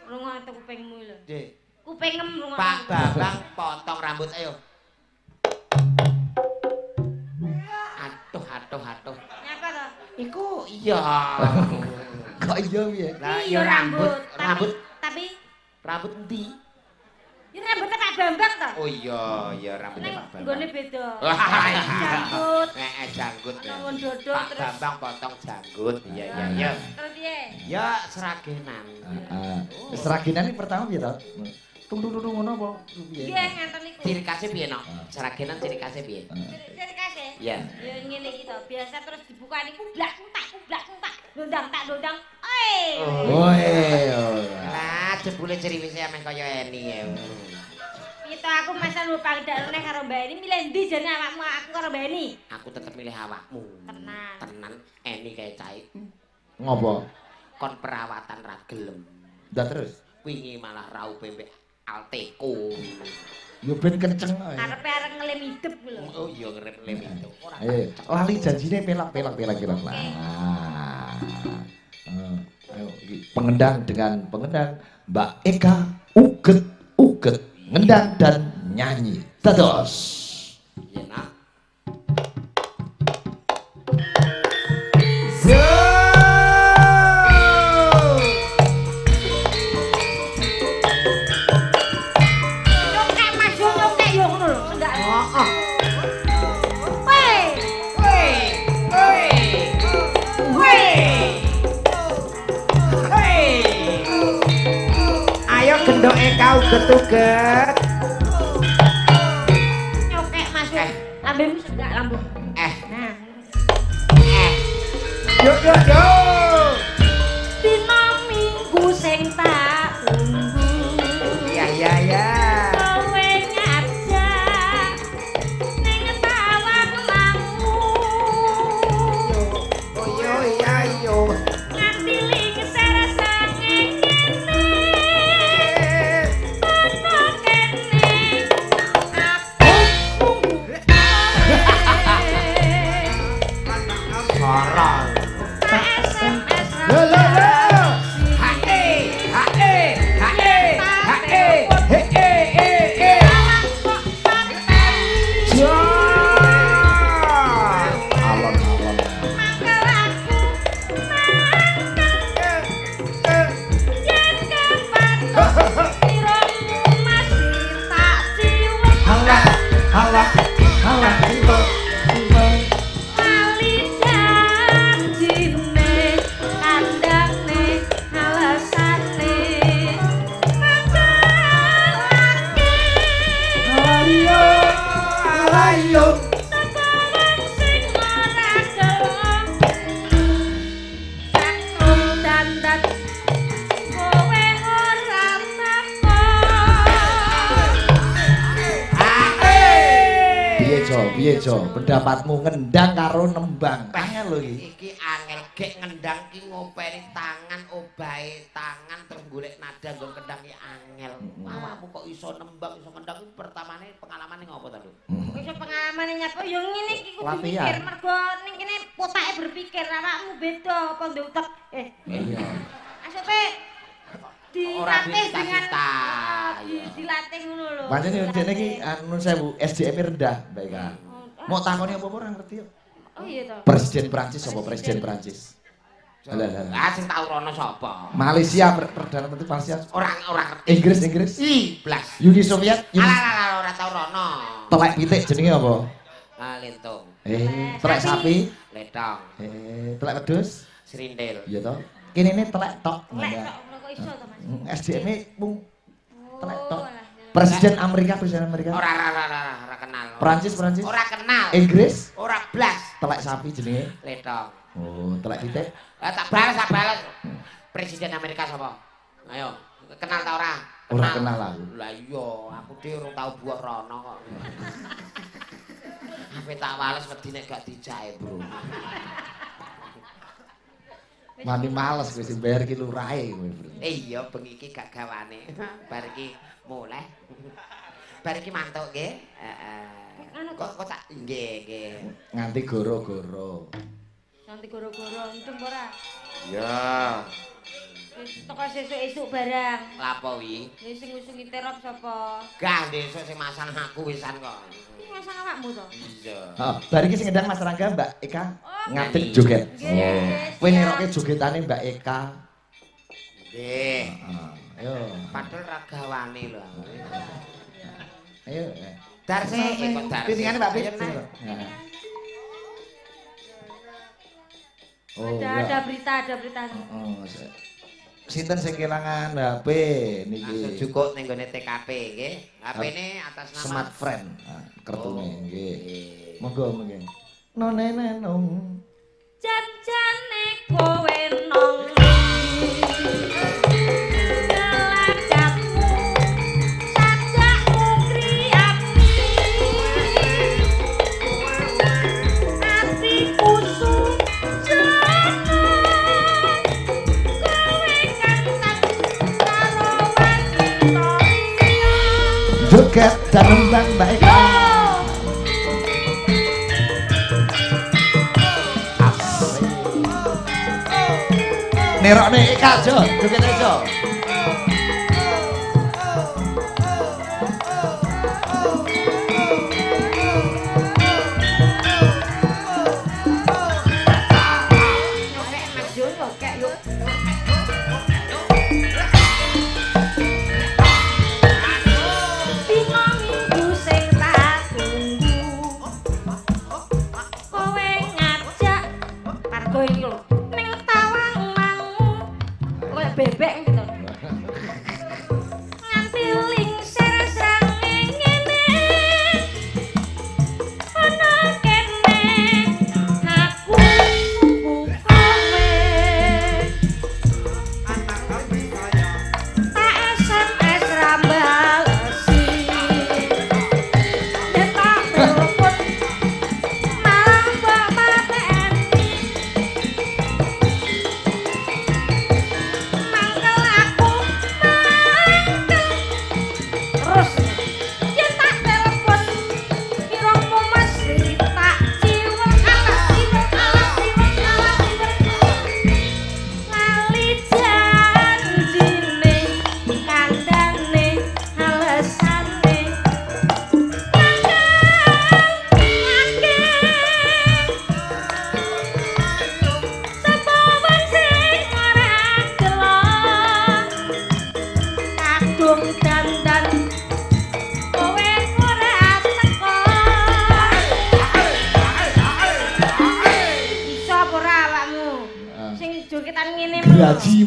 Rungokno kupingmu lho. Nggih. Kupingem rungokno. Pak Bambang potong rambut ayo. Aduh, aduh, aduh. Nyapa to? Iku iya. Kok iya piye? Lah iya rambut, rambut tapi rambut endi? Ya rambutnya Pak Bambang to? Oh iya, iya rambutnya Pak Bambang. Nggone beda. Janggut. Heeh, janggut. Nuwun dodol Pak Bambang potong janggut. Iya, iya, iya. Terus piye? Ya Sragenan. Heeh. Sragenan iki pertama piye to? Tung tung tung ngono apa piye? Piye ngaten niku? Ciri khasnya piye, Nok? Sragenan ciri khasnya piye? Ciri khasnya? Iya. Ya ngene iki to, biasa terus dibukani kublak kuntak kublak kuntak. Dondang tak dondang. Oi. Oi. Lah jebule ciriwise ameh kaya Eni ya. Piye to aku masa lupa ndak karo Mbak Eni milih ndi jane awakmu aku karo Mbak Eni? Aku tetep milih awakmu. Tenan. Tenan Eni kae cahe. Ngopo? Kon perawatan ra gelem. Lah terus wingi malah raupe mbek Alteko. Yo ben kenceng ae. Karepe arep ngelem idep ku lho. Oh iya ngelem idep. Ora. Lali janjine pelak-pelak pelak-pelak. Lah. Ayo pengendang dengan pengendang Mbak Eka uget-uget ngendang dan nyanyi. Dados. Iya nak. Gendok Eka uget-uget. Nyokek masuk. Lambemu senggak lambung. Nah. Yo yo yo. Dina Minggu sing tak tunggu. Iya iya iya. Kowe ngajak ning tawang mangu. Oh yo iya yo. Nganti lingsar sanging kali janjine kandhane Piye, Jo? Pendapatmu ngendang karo nembang. Angel lho iki. Iki angel gek ngendang ki ngopeni tangan, obahe tangan terus golek nada nggon kendang ki angel. Awakmu kok iso nembang, iso ngendang ki pertamane pengalamane ngopo ta, Lho? Iso pengalamane nyapa ya ngene iki kudu mikir mergo ning kene potake berpikir awakmu beda apa ndek utek. Iya. Maksudnya dilatih dengan dilatih ngono lho. Pancen jane iki anu sewu SDM rendah, Mbak Eka. Mau takoni apa-apa ora ngerti kok. Oh iya toh. Presiden Prancis sapa Presiden Prancis? Lah sing tau rono sapa? Malaysia Perdana Menteri Malaysia. Ora ngerti. Inggris. I blas. Uni Soviet. Alah ora tau rono. Telek pitik jenenge apa? Lentung. Telek sapi. Letong. Telek wedhus. Serindel. Iya toh. Kene ne telek tok. Telek tok kok iso to, Mas. SDM-e mung telek tok. Presiden Amerika, Presiden Amerika. Ora kenal. Prancis. Ora kenal. Inggris? Ora blas. Telek sapi jenenge. Letong. Oh, telek pitik. Lah tak balas. Presiden Amerika sapa? Ayo, kenal ta ora? Ora kenal aku. Lah iya, aku dhewe urung tau buah rono kok. Ape tak wales wedi nek gak dijake, Bro. Mani males kowe sing bayar iki lurahe kowe, Bro. Iya, bengi iki gak gawane. Bar iki muleh. Bar iki mantuk nggih. Heeh. Kok tak nggih. Nganti goro-goro. Nganti goro-goro untung ora? Iya. Wis teko sesuk-esuk barang. Lapo wi? Wis sing ngusungi terop sapa? Gah ndesuk sing masang aku wisan kok. Iki masang awakmu to? Iya. Heeh, bar iki sing ngendang Mas Rangga Mbak Eka ngadeg joget. Kowe niroke jogetane Mbak Eka. Nggih. Heeh. Ayo. Padahal ra gawane lho. Ayo. Darse kok darse. Pitingane Mbak Pit. Oh, ada berita. Heeh. Sinten sing kelangan HP niki? Langsung jukuk ning gone TKP nggih. HP-ne atas nama Smart Friend. Kertune nggih. Monggo monggo. Nonene nong. Janjane kowe nong. Joget dan nembang Mbak Eka. Asik. Nerokne Eka Jo, joget Jo. Bebek gitu. Nganti lingsir srangenge ngene. Ana kene aku nunggu kowe. Tak SMS ra balesi. Nek tak telepon malah mbok mateni.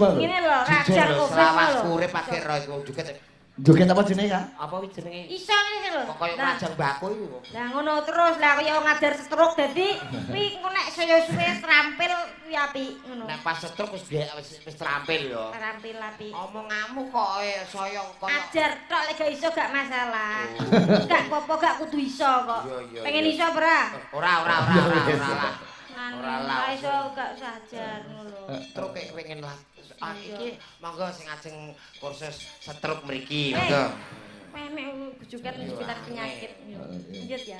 Ngene lho, rajang kok selawas urip pake ro iku joget. Joget apa jenenge, Kak? Apa kuwi jenenge? Iso ngene lho. Kok koyo rajang baku iku. Lah ngono terus lah kaya ngajar stroke dadi kuwi engko nek saya suwe terampil kuwi kuwi apik ngono. Nek pas stroke wis wis terampil ya. Terampil apik. Omonganmu kok saya kaya ajar tok lek gak iso gak masalah. Gak apa-apa gak kudu iso kok. Pengen iso ora? Ora ora ora ora lah. Ora lah iso gak usah ajar ngono lho. Stroke pengen lah. Ah iki monggo sing ajeng kursus stroke mriki monggo. Memek joget-jogetan penyakit. Lanjut ya.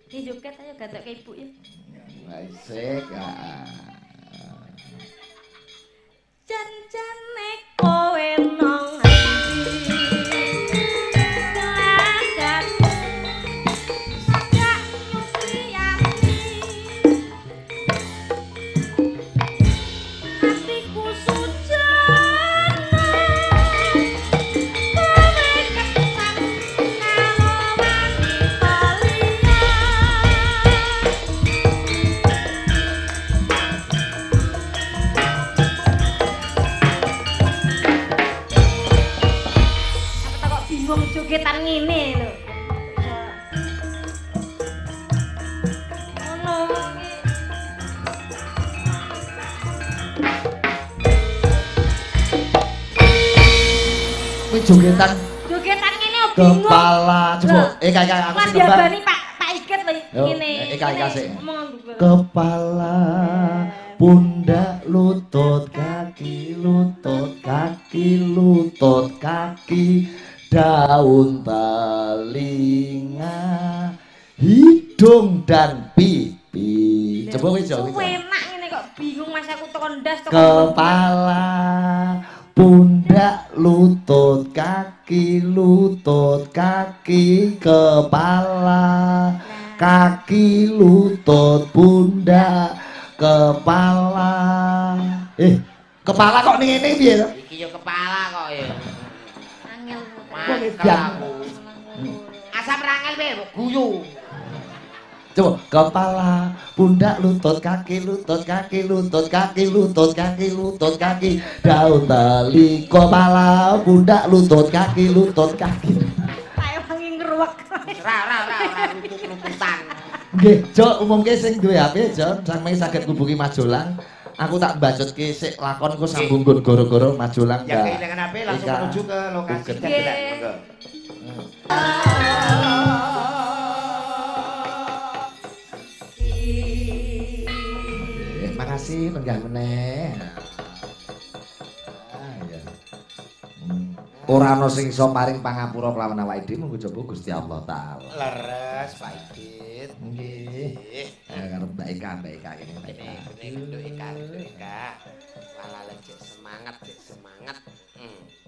Ini joget ayo gatok ke ibu ya. Asik. Jan-jane kowe nang ati. Gelagat sajak nyuci ati. Atiku sujana. Kowe kesan karo wanita liya. Aku tak kok bingung jogetan ngene lho. Ngono iki. Kuwi jogetan Jogetan ngene kok bingung. kepala. Coba Eka Eka aku Mas sing nembang. diabani Pak Pak Iget lho ngene. Eka Eka sik. Omong dhuwur. Kepala, pundak, lutut, kaki, lutut, kaki, lutut, kaki, daun telinga, hidung dan pipi. Coba wis Jo. Enak ngene kok bingung Mas aku teko ndas teko. Kepala, pundak, lutut, kaki, lutut, kaki, kepala, kaki, lutut, pundak, kepala. Kepala kok ning ngene piye to? Iki yo kepala kok ya. Angel. Mangkel aku. Asam rangel piye guyu. Coba kepala, pundak, lutut, kaki, lutut, kaki, lutut, kaki, lutut, kaki, lutut, kaki, daun teli, kepala, pundak, lutut, kaki, lutut, kaki. Pak wangi ngruwek. Ora ora ora ora lutut-lututan. Nggih, Jo, umumke sing duwe HP, Jo, sampe saged ngubungi Majolang. Aku tak mbacutke sik lakon ku sambung nggon goro-goro Majolang. Yang kehilangan HP langsung menuju ke lokasi dagelan. Monggo. Makasih lenggah meneh. Ah iya. Ora ana sing iso paring pangapura kelawan awake dhewe mung coba Gusti Allah taala. Leres Pak Igit. Nggih. Karo Mbak Eka, Mbak Eka kene Mbak Eka. Kene genduk Eka, genduk Eka. Walah cek semangat, cek semangat.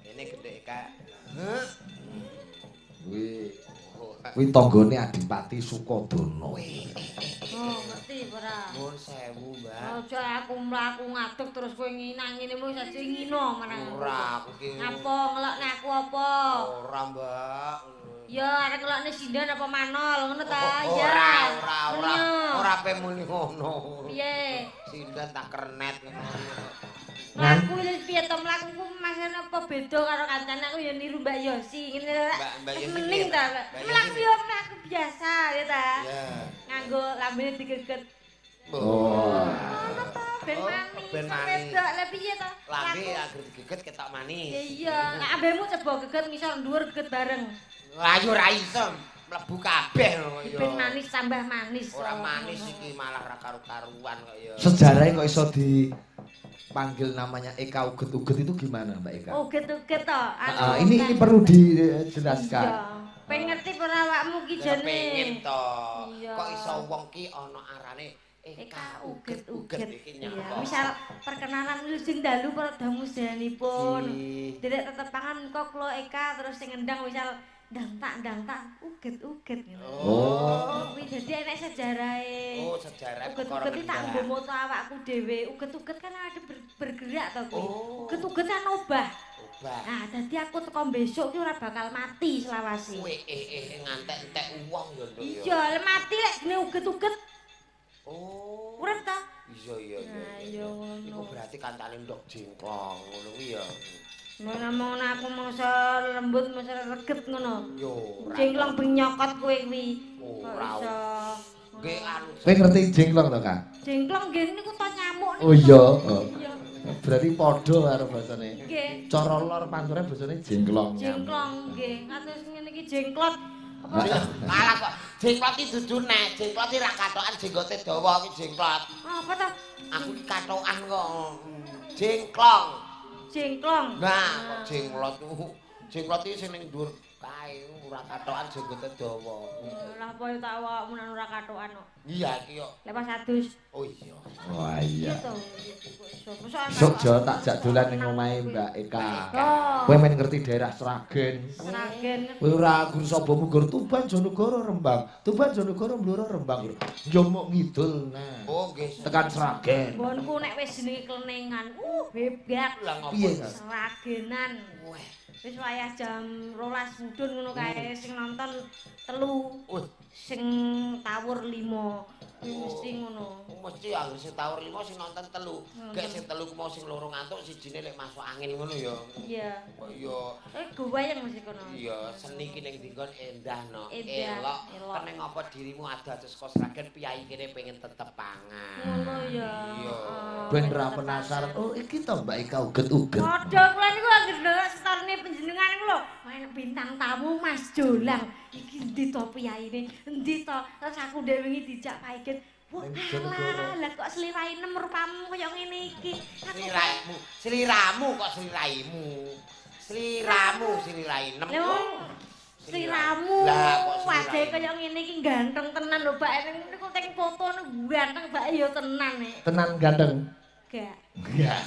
Kene genduk Eka. Heh. Kuwi kuwi tanggane Adipati Sukodono. Oh, ngerti ora? Nuwun sewu, Mbak. Aja aku mlaku ngadeg terus kowe nginang ngene mung saja ngino menang. Ora, aku ki. Ngapa ngelokne aku apa? Ora, Mbak. Ya arek ngelokne sinden apa manol ngono ta? Ya. Ora, ora, ora. Ora pe muni ngono. Piye? Sinden tak kernet ngono. Mlaku iki piye to mlakuku masane apa beda karo kancane aku ya niru Mbak Yosi ngene ta. Mbak Yosi. Mending ta. Mlaku ya mlaku biasa ya ta. Iya. Nganggo lambene digeget. Oh. Ngono to, ben manis. Ben manis. Wedok lha piye to? Lambe anggere digeget ketok manis. Ya iya, nek ambemu coba geget ngisor dhuwur geget bareng. Lah yo ora iso mlebu kabeh kok ya. Ben manis tambah manis. Ora manis iki malah ra karu-karuan kok ya. Sejarahe kok iso dipanggil namanya Eka Uget-Uget itu gimana Mbak Eka? Uget-uget to. Ini perlu dijelaskan. Iya. Pengen ngerti ora awakmu ki jane. Pengen to. Kok iso wong ki ana arane Eka Uget-Uget iki nyapa. Misal perkenalan wilujeng dalu para dangu sedanipun. Derek tetepangan kok kula Eka terus sing ngendang misal ndang tak uget-uget ngono. Oh. Kuwi dadi enek sejarahe. Oh, sejarah perkara Uget-uget iki tak nggo moto awakku dhewe. Uget-uget kan ada bergerak to kuwi. Uget-uget kan obah. Obah. Nah, dadi aku teko besok ki ora bakal mati selawase. Kowe ngantek entek wong ya, Nduk. Iya, lek mati lek jenenge uget-uget. Oh. Urip ta? Iya, iya, iya. Iku berarti kancane ndok jengklong ngono kuwi ya. Ngono aku mangsa lembut mangsa reget ngono. Yo, jengklong ben nyokot kowe kuwi. Ora iso. Nggih anu. Kowe ngerti jengklong to, Kak? Jengklong nggih niku to nyamuk niku. Oh iya. Berarti padha karo basane. Nggih. Cara lor panture basane jengklong. Jengklong nggih. Kados ngene iki jengklot. Apa? Alah kok jengklot iki dudu nek, jengklot iki ra katokan jenggote dawa iki jengklot. Apa to? Aku iki katokan kok. Jengklong. Jengklong. Nah, kok jengklot. Jengklot iki sing ning dhuwur kae ora katokan jenggote dawa. Lah apa tak awakmu nang ora katokan kok. Iya iki kok. Lepas adus. Oh iya. Wah iya. Sok jo tak jak dolan ning omahe Mbak Eka. Kowe men ngerti daerah Sragen. Sragen. Kowe ora gur sapa munggur Tuban Jonegoro Rembang. Tuban Jonegoro Blora Rembang. Yo mok ngidul nah. Oh nggih. Tekan Sragen. Nggonku nek wis jenenge klenengan, hebat. Piye? Sragenan. Wis wayah jam 12 mudhun ngono kae sing nonton 3. Sing tawur 5. Kuwi mesti ngono. Mesti anggere sing tawur 5 sing nonton 3. Gek sing 3 ku mau sing loro ngantuk sijine lek masuk angin ngono ya. Iya. Kok iya. Goyang mesti kono. Iya, seni ki ning dinggon endah no. Elok. Keneng apa dirimu ado-ado saka Sragen piyayi kene pengen tetep pangan. Ngono ya. Iya. Ben ra penasaran. Oh, iki to Mbak Eka uget-uget. Padha kula niku anggere ndelok storine panjenengan niku lho. Main bintang tamu Mas Jolang. Iki endi to piyayine? Endi to? Terus aku dhewe wingi dijak Pak Igit. Wah, alah, lah kok slirainem rupamu kaya ngene iki. Sliramu, sliramu kok sliraimu. Sliramu, slirainem. Sliramu. Wajahe kaya ngene iki ganteng tenan lho, Pak. Niku teng foto niku ganteng Pak ya tenan nek. Tenan ganteng? Gak. Gak.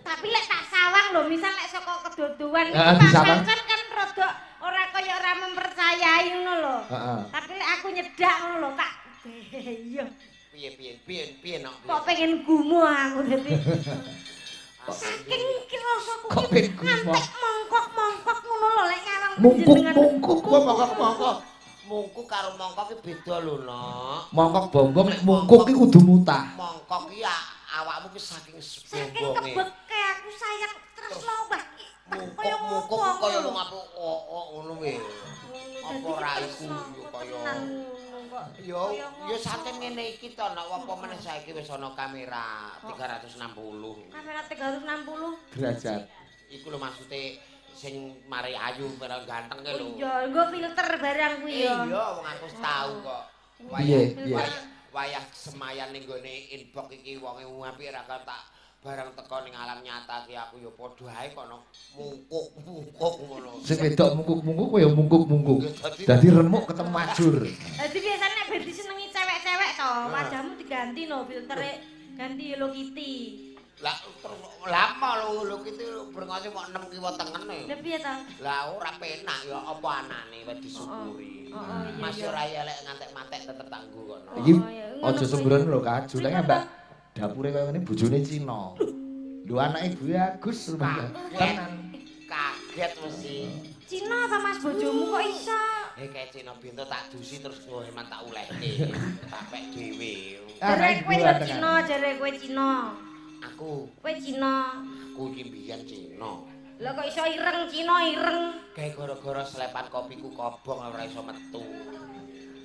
Tapi lek tak sawang lho, misal lek saka kedodoan niku kan kan rada ora kaya ora mempercayai ngono lho. Tapi lek aku nyedak ngono lho, tak iya. Piye piye piye piye nok. Kok pengen gumoh aku dadi. Saking rasaku ki ngantek mongkok-mongkok ngono lho lek nyawang panjenengan. Mungkuk kok mongkok-mongkok. Mungkuk karo mongkok ki beda lho, Nok. Mongkok bombong nek mungkuk ki kudu mutah. Mongkok ki awakmu ki saking saking kebeke aku sayang tresno Mbah. Kaya mungkuk kaya wong apuk ngono kuwi. Apa ora iku kaya yo yo santen ngene iki to nek apa meneh saiki wis ana kamera 360. Kamera 360 derajat. Iku lho maksude sing mari ayu barang ganteng ke lho. Iya, nggo filter barang kuwi ya. Iya, wong aku tau kok. Wayah semayan ning gone inbox iki wonge apik ra tak barang teko ning alam nyata ki aku ya padha ae kono mungkuk-mungkuk ngono. Sing wedok mungkuk-mungkuk kowe ya mungkuk-mungkuk. Dadi remuk ketemu ajur. Dadi biasane nek ben disenengi cewek-cewek to, wajahmu diganti no filtere, ganti Hello Kitty. Lah terus lama lho Hello Kitty brengose mok 6 kiwa tengene. Lah piye to? Lah ora penak ya apa anane wis disyukuri. Mas ora elek ngantek matek tetep tak nggo kono. Iki aja sembrono lho Kak, julenge Mbak. Dapure kaya ngene bojone Cina. Lho anake Bu Agus tenan. Kaget mesti. Cina ta Mas bojomu kok iso? Kayak Cina bintu tak dusi terus kowe hemat tak ulehke. Tak pek dhewe. Jare kowe yo Cina, jare kowe Cina. Aku. Kowe Cina. Aku iki mbiyen Cina. Lho kok iso ireng Cina ireng? Kayak gara-gara selepan kopiku kobong ora iso metu.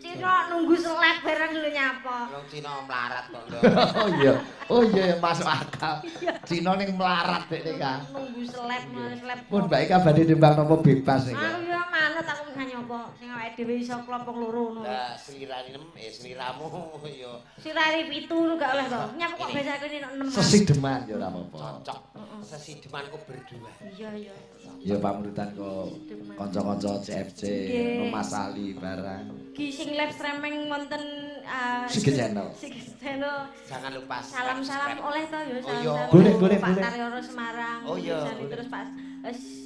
Cina nunggu seleb barang lho nyapa. Wong Cina melarat kok. Oh iya. Oh iya masuk akal. Cina ning melarat dek nek. Nunggu seleb, seleb. Pun Mbak Eka badhe nembang napa bebas nek. Aku ya manut aku nyopo sing awake dhewe iso klompok loro ngono. Lah slirane sliramu ya. Slirane 7 ngono gak oleh to. Nyapa kok biasa kene 6. Sesideman ya ora apa-apa. Cocok. Sesidemanku berdua. Iya iya. Ya pamrutan kok kanca-kanca CFC, Mas Ali barang. Ki sing live streaming wonten Sige Channel. Sige Channel. Jangan lupa salam-salam oleh to ya salam-salam. Boleh, boleh, Pak boleh. Taryono Semarang. Oh iya. Terus Pak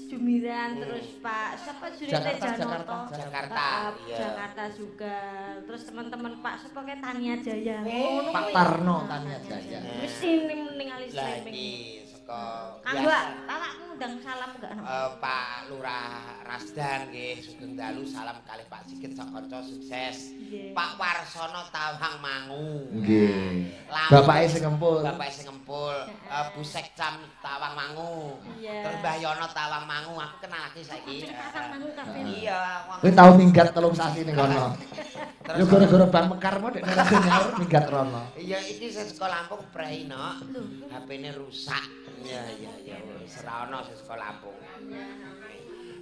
Jumiran, terus Pak siapa Jurite Janoto. Jakarta. Jakarta juga. Terus teman-teman Pak sapa kae Tania Jaya. Pak Tarno Tania Jaya. Mesti ningali streaming. Kanggo awakmu ndang salam gak ana? Pak Lurah Rasdan nggih sugeng dalu salam kalih Pak Sigit sak kanca sukses. Pak Warsono Tawang Mangu. Nggih. Bapake sing ngempul. Bapake sing ngempul. Bu Sekcam Tawang Mangu. Terus Mbah Yono Tawang Mangu aku kenal lagi saiki. Tawang Mangu kabeh. Iya. Kowe tau minggat 3 sasi ning kono. Ya gara-gara Bang Mekar mau dek nyaur minggat rono. Iya iki sing saka Lampung prei no. HP-ne rusak. Iya iya iya wis ora ono sing saka Lampung.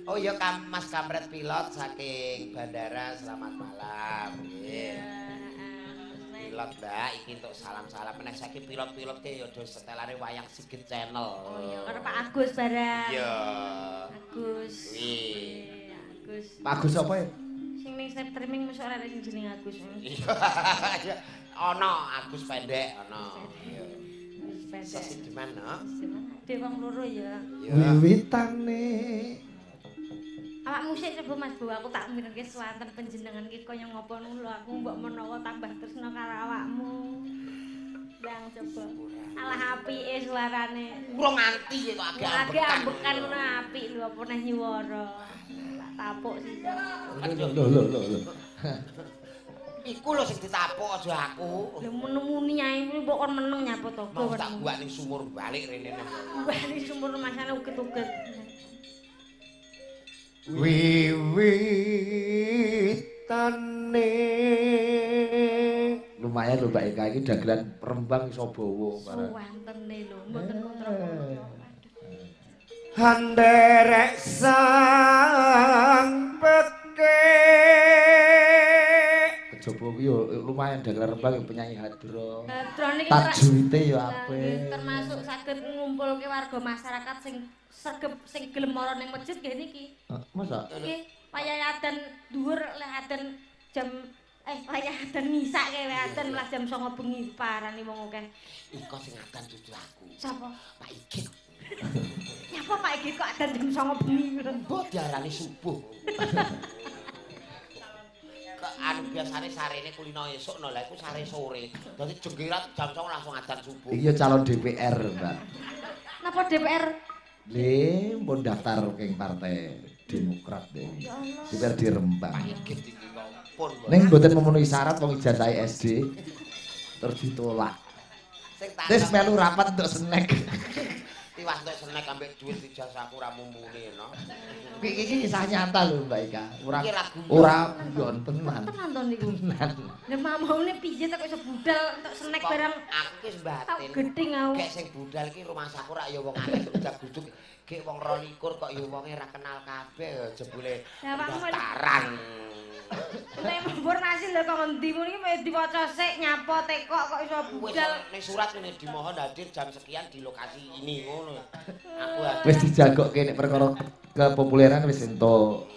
Oh iya Mas Kamret pilot saking bandara selamat malam. Nggih. Pilot Mbak iki entuk salam-salam meneh saiki pilot-pilot ki ya do setelane wayang Sigit Channel. Oh iya karo Pak Agus barang. Iya. Agus. Kuwi. Agus. Pak Agus apa ya? Sing ning snap streaming mosok ora sing jeneng Agus. Iya. Ono Agus pendek ono. Iya. Sesideman no. Dhe wong loro ya. Wiwitane awakmu sik coba Mas Bo, aku tak mirengke swanten panjenengan ki kaya ngopo lho aku mbok menawa tambah tresno karo awakmu. Ndang coba. Alah apike suarane. Urung nganti kok agak ambekan ngono apik lho apa neh nyuwara. Tak tapuk sih. Lho lho lho lho. Iku lho sing ditapuk aja aku. Lho muni ae mbok kon meneng nyapa to. Mau tak guak ning sumur balik rene neh. Balik sumur masane uget-uget. Wiwitane lumayan lho Mbak Eka iki dagelan Rembang iso bawa barang. Suwantene lho mboten kontra. Handerek sang peke. Kejaba kuwi yo lumayan dagelan Rembang penyanyi hadro. Hadro niki tajwite yo apik. Termasuk saged ngumpulke warga masyarakat sing sergep sing gelem mara ning masjid nggih niki. Masa? Nggih, wayah adan dhuwur leh adan jam wayah adan ngisak kae adan lah jam 09.00 bengi parani wong akeh. Iko sing adan dudu aku. Sapa? Pak Igit. Nyapa Pak Igit kok adan jam 09.00 bengi? Mbok diarani subuh. Kok anu biasane sarene kulino esuk no, lha iku sare sore. Dadi jenggerat jam 09.00 langsung adan subuh. Iya calon DPR, Mbak. Napa DPR? Le, pun daftar keng partai Demokrat deh. DPR di Rembang. Neng mboten memenuhi syarat wong ijazah SD terus ditolak. Terus melu rapat untuk snack. Tiwas untuk snack ambek duit ijazahku ora mumpuni no. Iki kisah nyata lho Mbak Eka. Ora ora guyon tenan. Tenan to niku. Tenan. Lah maune piye kok iso budal untuk snack barang. Aku ki wis batin. Gedhing aku. Gek sing budal ki rumahsaku rak ya wong akeh udag-udug. Gek wong 22 kok ya wonge ra kenal kabeh jebule daftaran. Nek informasi lho kok ngendi muni iki diwaca sik nyapa tekok kok iso budal. Ning surat ngene dimohon hadir jam sekian di lokasi ini ngono. Aku wis dijagokke nek perkara kepopuleran wis entuk.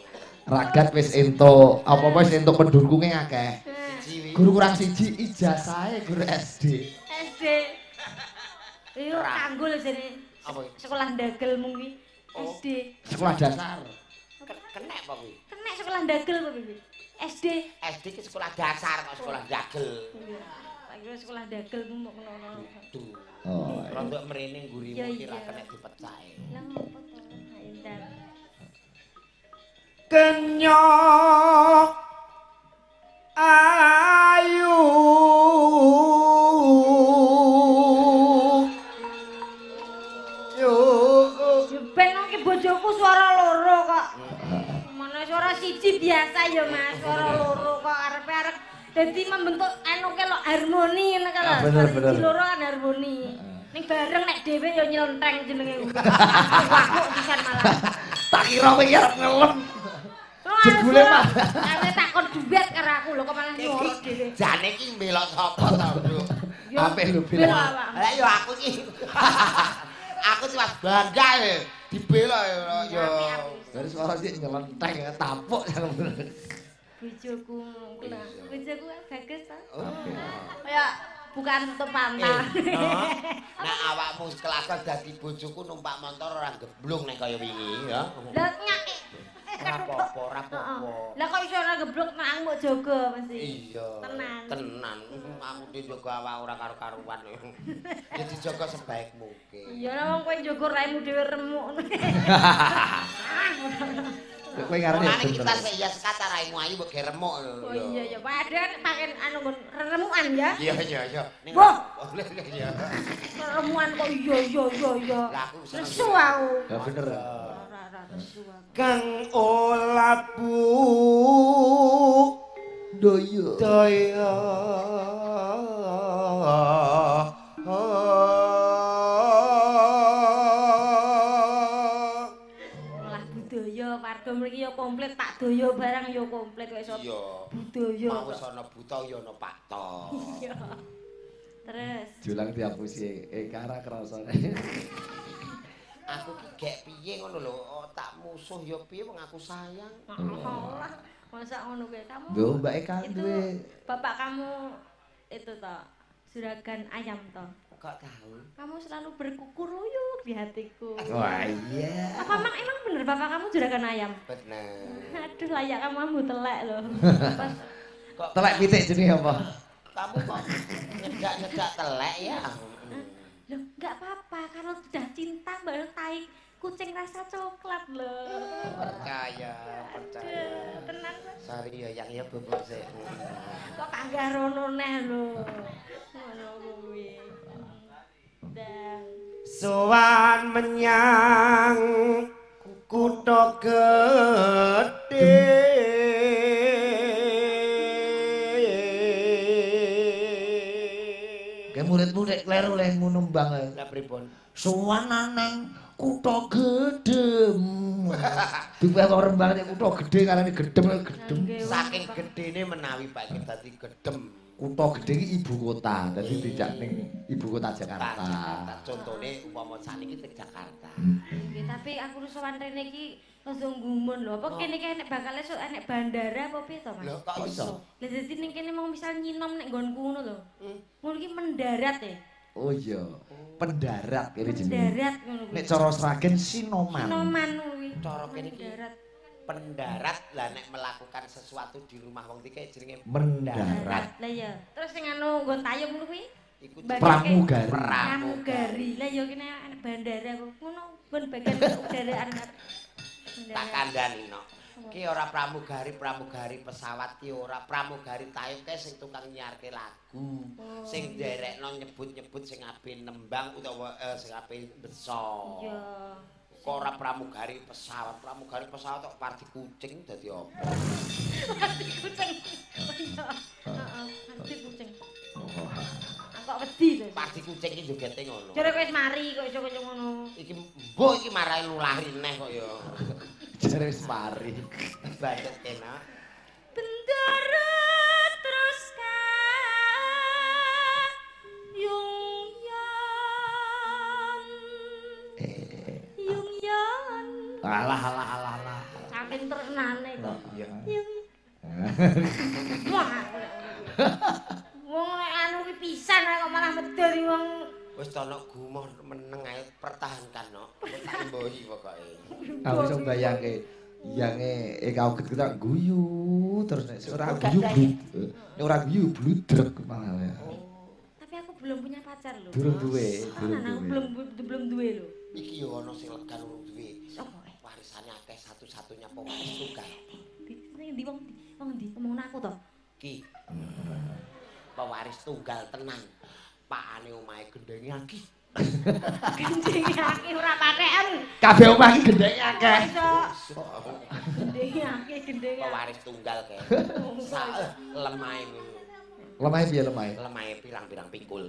Ragat wis entuk, apa-apa wis entuk pendukunge akeh. Guru kurang siji ijazahe guru SD. SD. Iya tanggul jane. Sekolah ndagel mung kuwi. SD. Sekolah dasar. Kenek apa kuwi? Kenek sekolah ndagel apa kuwi? SD. SD ki sekolah dasar kok sekolah ndagel. Iya. Tak kira sekolah ndagel mung mok ngono. Oh. Rodok mrene nggurimu ki ra kenek dipecahe. Lah ngopo to? Ayo ndang. Kenyok ayu. Ben iki bojoku suara loro kok. Mana suara siji biasa ya Mas, suara loro kok arepe arep dadi membentuk anu ke lho harmoni ngene ka lho. Bener. Loro kan harmoni. Ning bareng nek dhewe ya nylentreng jenenge. Wakuk pisan malah. Tak kira kowe iki arep ngelem. Jebule mah. Arep takon duet karo aku lho kok malah nyuwara dhewe. Jane iki mbelok sapa to, Bro? Apik lho bela. Lah ya aku iki. Aku sih mas bangga ya, dibela ya. Dari suara sih nyelenteng, tapuk. Bojoku, bojoku bagus to. Kayak bukan tutup pantal. Nah awakmu kelakon dadi bojoku numpak motor ora geblung nek kaya wingi ya. Lah nyake. Ora apa-apa, ora apa-apa. Lah kok iso ora geblung nek aku mbok jaga mesti. Iya. Tenan. Tenan. Aku dijaga awak ora karo-karuan. Ya dijaga sebaik mungkin. Iya lah wong kowe njaga raimu dhewe remuk. Kowe ngarep ya. Kita sik ya sekat raimu ayu mbok ge remuk lho. Oh iya ya, padahal pakai anu nggon remukan ya. Iya iya iya. Wah. Iya. Remukan kok iya iya iya iya. Lah aku nesu aku. Ya bener. Ora nesu aku. Kang olabu Daya. Daya. Lah budaya warga mriki ya komplit, Pak Doyo barang ya komplit kok iso. Iya. Budaya. Mau wis ana buta ya ana Pak To. Iya. Terus Julang diapusi Eka ra krasa. Aku ki gek piye ngono lho, tak musuh ya piye wong aku sayang. Allah, masa ngono kuwi kamu. Lho Mbak Eka duwe bapak kamu itu toh juragan ayam toh. Kok tahu? Kamu selalu berkukuruyuk di hatiku. Wah iya. Apa emang bener bapak kamu juragan ayam? Bener. Aduh layak kamu ambu telek loh. Kok telek pitik jenenge apa? Kamu kok nyedak-nyedak telek ya? Loh, enggak apa-apa kalau sudah cinta baru tai kucing rasa coklat loh. Percaya, percaya. Tenang. Sorry ya yang ya bubuk sik. Kok kagak rono neh lho. Ngono kuwi. Dan sowan menyang kutha gedhe. Kayak muridmu nek kleru leh nembang. Lah pripun? Sowan nang kutha gedhe. Diweh kok rembang nek kutha gedhe karane gedhem gedhem. Saking gedhene menawi Pak iki dadi gedhem. Kutha gedhe iki ibu kota, dadi tidak ning ibu kota Jakarta. Contone umpama sakniki teng Jakarta. Nggih, tapi aku sowan rene iki langsung gumun lho. Apa kene iki enek bakal esuk enek bandara apa piye to, Mas? Lho kok iso? Lah dadi ning kene mau misal nyinom nek nggonku ngono lho. Ngono iki mendarat e. Oh iya, pendarat kene jenenge. Pendarat ngono kuwi. Nek cara Sragen sinoman. Sinoman kuwi. Cara kene iki pendarat lah nek melakukan sesuatu di rumah wong iki jenenge mendarat. Lah iya. Terus sing anu nggon tayung ngono kuwi iku pramugari. Pramugari. Lah iya kene enek bandara ngono nggon bagian udara arep. Tak kandhani no. Ki ora pramugari, pramugari pesawat ki ora pramugari tayung kae sing tukang nyiarke lagu, sing nderekno nyebut-nyebut sing ape nembang utawa sing ape beso. Iya. Kok ora pramugari pesawat, pramugari pesawat kok parti kucing dadi apa? Parti kucing. Oh iya. Heeh, parti kucing. Aku kok wedi to. Parti kucing iki jogete ngono. Jare wis mari kok iso kaya ngono. Iki mbuh iki marahi nulari neh kok ya. Jare wis mari. Badhet kena. Bendara terus kayung yon. Yung yon. Alah alah alah alah. Saking tresnane kok. Iya. Wah. Wong nek anu ki pisan kok malah medhur wong. Wis to nok gumoh meneng ae pertahankan nok. Tak mbohi pokoke. Aku iso mbayangke yange Eka Uget kita guyu terus nek ora guyu nek ora guyu bludrek malah ya. Tapi aku belum punya pacar lho. Durung duwe, durung duwe. Belum duwe lho. Iki yo ana sing legan urung duwe. Sopo? Warisane akeh satu-satunya pewaris tunggal. Ning ndi wong ndi omongno aku to? Ki. Pewaris tunggal tenan. Pakane omahe gendenge akeh. Gendenge akeh ora patheken. Kabeh omah iki gendenge akeh. Gendenge akeh gendenge. Pewaris tunggal kae. Sak lemahe ngono. Lemahe piye lemahe? Lemahe pirang-pirang pikul.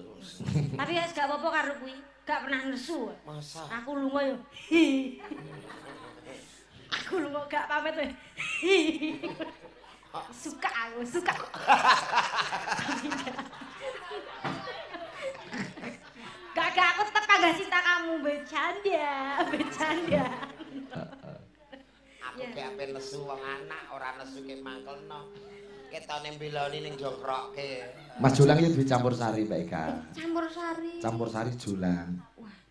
Tapi wis gak apa-apa karo kuwi. Gak pernah nesu. Masa? Aku lunga yo. Aku lunga gak pamit. Suka aku, suka. Gak aku tetep kagak cinta kamu, bercanda, bercanda. Aku ki ape nesu wong anak, ora nesu ki mangkelno. Ketone mbeloni ning jongkrokke. Mas Jolang iki duwe campur sari, Mbak Eka. Campur sari. Campur sari Jolang.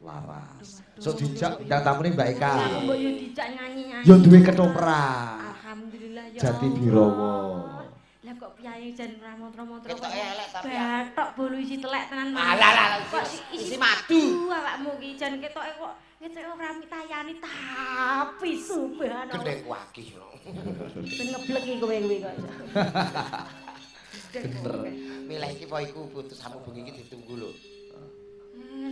Laras. Sok dijak bintang tamune Mbak Eka. Mbok yo dijak nyanyi-nyanyi. Yo duwe ketoprak. Alhamdulillah ya. Jati Birawa. Lah kok piye jan ora mantra-mantra. Ketoke elek tapi bathok bolu isi telek tenan. Alah alah isi madu. Awakmu ki jan ketoke kok ketoke ora mitayani tapi subhanallah. Gendeng wagih lho. Ben ngebleki kowe kuwi kok. Bener. Milih iki apa iku putusanmu bengi iki ditunggu lho.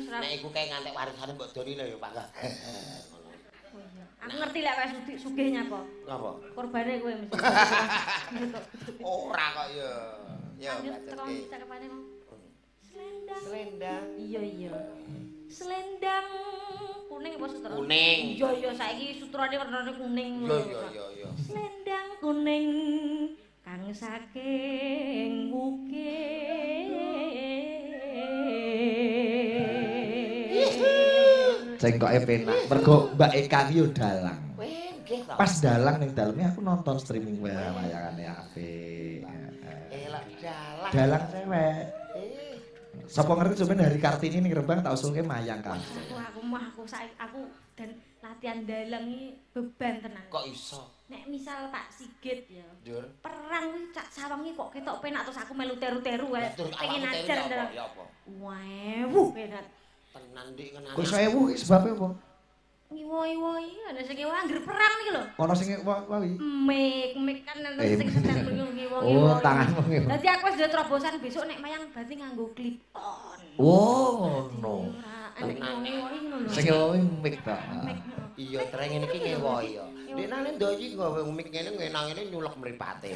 Nek iku kae ngantek warisane mbok doni lho ya Pak. Oh iya. Aku ngerti lek kowe sugih nyapa. Ngapa? Korbane kowe mesti. Ora kok ya. Ya lanjut teko cakepane mau. Selendang. Selendang. Iya iya. Selendang kuning apa sutra? Kuning. Iya iya saiki sutrane wernane kuning. Iya iya iya iya. Selendang kuning kang saking wukir. Cengkoke penak. Mergo Mbak Eka ki yo dalang. Weh, nggih to. Pas dalang ning daleme aku nonton streaming wayangane apik. Elok dalang. Dalang cewek. Sapa ngerti sampeyan hari Kartini ning Rembang tak usulke mayang kabeh. Aku mah aku aku dan latihan dalang iki beban tenan. Kok iso? Nek misal Pak Sigit ya. Ndur. Perang kuwi cak sawang iki kok ketok penak terus aku melu teru-teru wae. Pengen ajar dalang. Ya apa? Wewu penak. Tenan ndik ngenane. Kok 1000 iki sebabe apa? Ngiwo-iwo ana sing ngiwo angger perang iki lho. Ana sing ngiwo-iwo. Mik-mik kan ana sing sedang ngiwo-ngiwo. Oh, tanganmu ngiwo. Dadi aku wis duwe terobosan besok nek mayang berarti nganggo clip on. Oh, ngono. Ora ngiwo ngono lho. Sing ngiwo mik ta. Iya, treng ngene iki ngewo ya. Dekne ndoyi gawe mik ngene ngenang ngene nyulek mripate.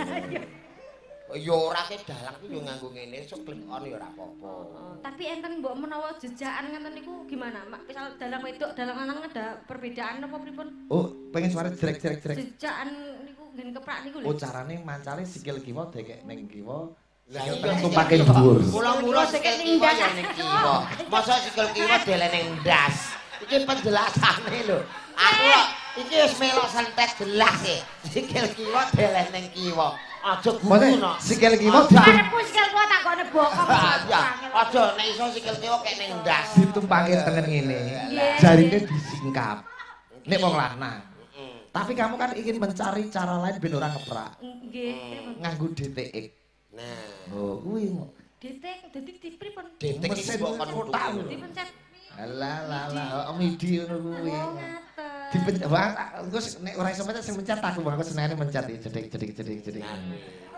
Ya ora ke dalang ku yo nganggo ngene sok clip on ya ora apa-apa. Tapi enten mbok menawa jejakan ngenten niku gimana? Misal dalang wedok, dalang lanang ada perbedaan apa pripun? Oh, pengen suara jrek-jrek-jrek. Jejakan niku nggen keprak niku lho. Oh, carane mancale sikil kiwa dekek ning kiwa. Lah iya tumpake dhuwur. Mula-mula sikil kiwa ya ning kiwa. Masa sikil kiwa delen ning ndas. Iki penjelasane lho. Aku kok iki wis melok sentet jelas e. Sikil kiwa delen ning kiwa. Aja guyu no. Sikil kiwa arepku sikil kiwa tak kone bokong. Aja nek iso sikil kiwa kek ning ndas. Ditumpake tengen ngene. Jarine disingkap. Nek wong lanang. Tapi kamu kan ingin mencari cara lain ben ora ngeprak. Nggih. Nganggo DTX. Nah. Oh, kuwi. DTX dadi pripun? DTX mbok kon kotak. Dipencet. Alah lah lah, MIDI ngono kuwi. Dipencet, wah, nek ora iso mencet sing mencet aku, aku senengane mencet iki jedhik jedhik jedhik jedhik.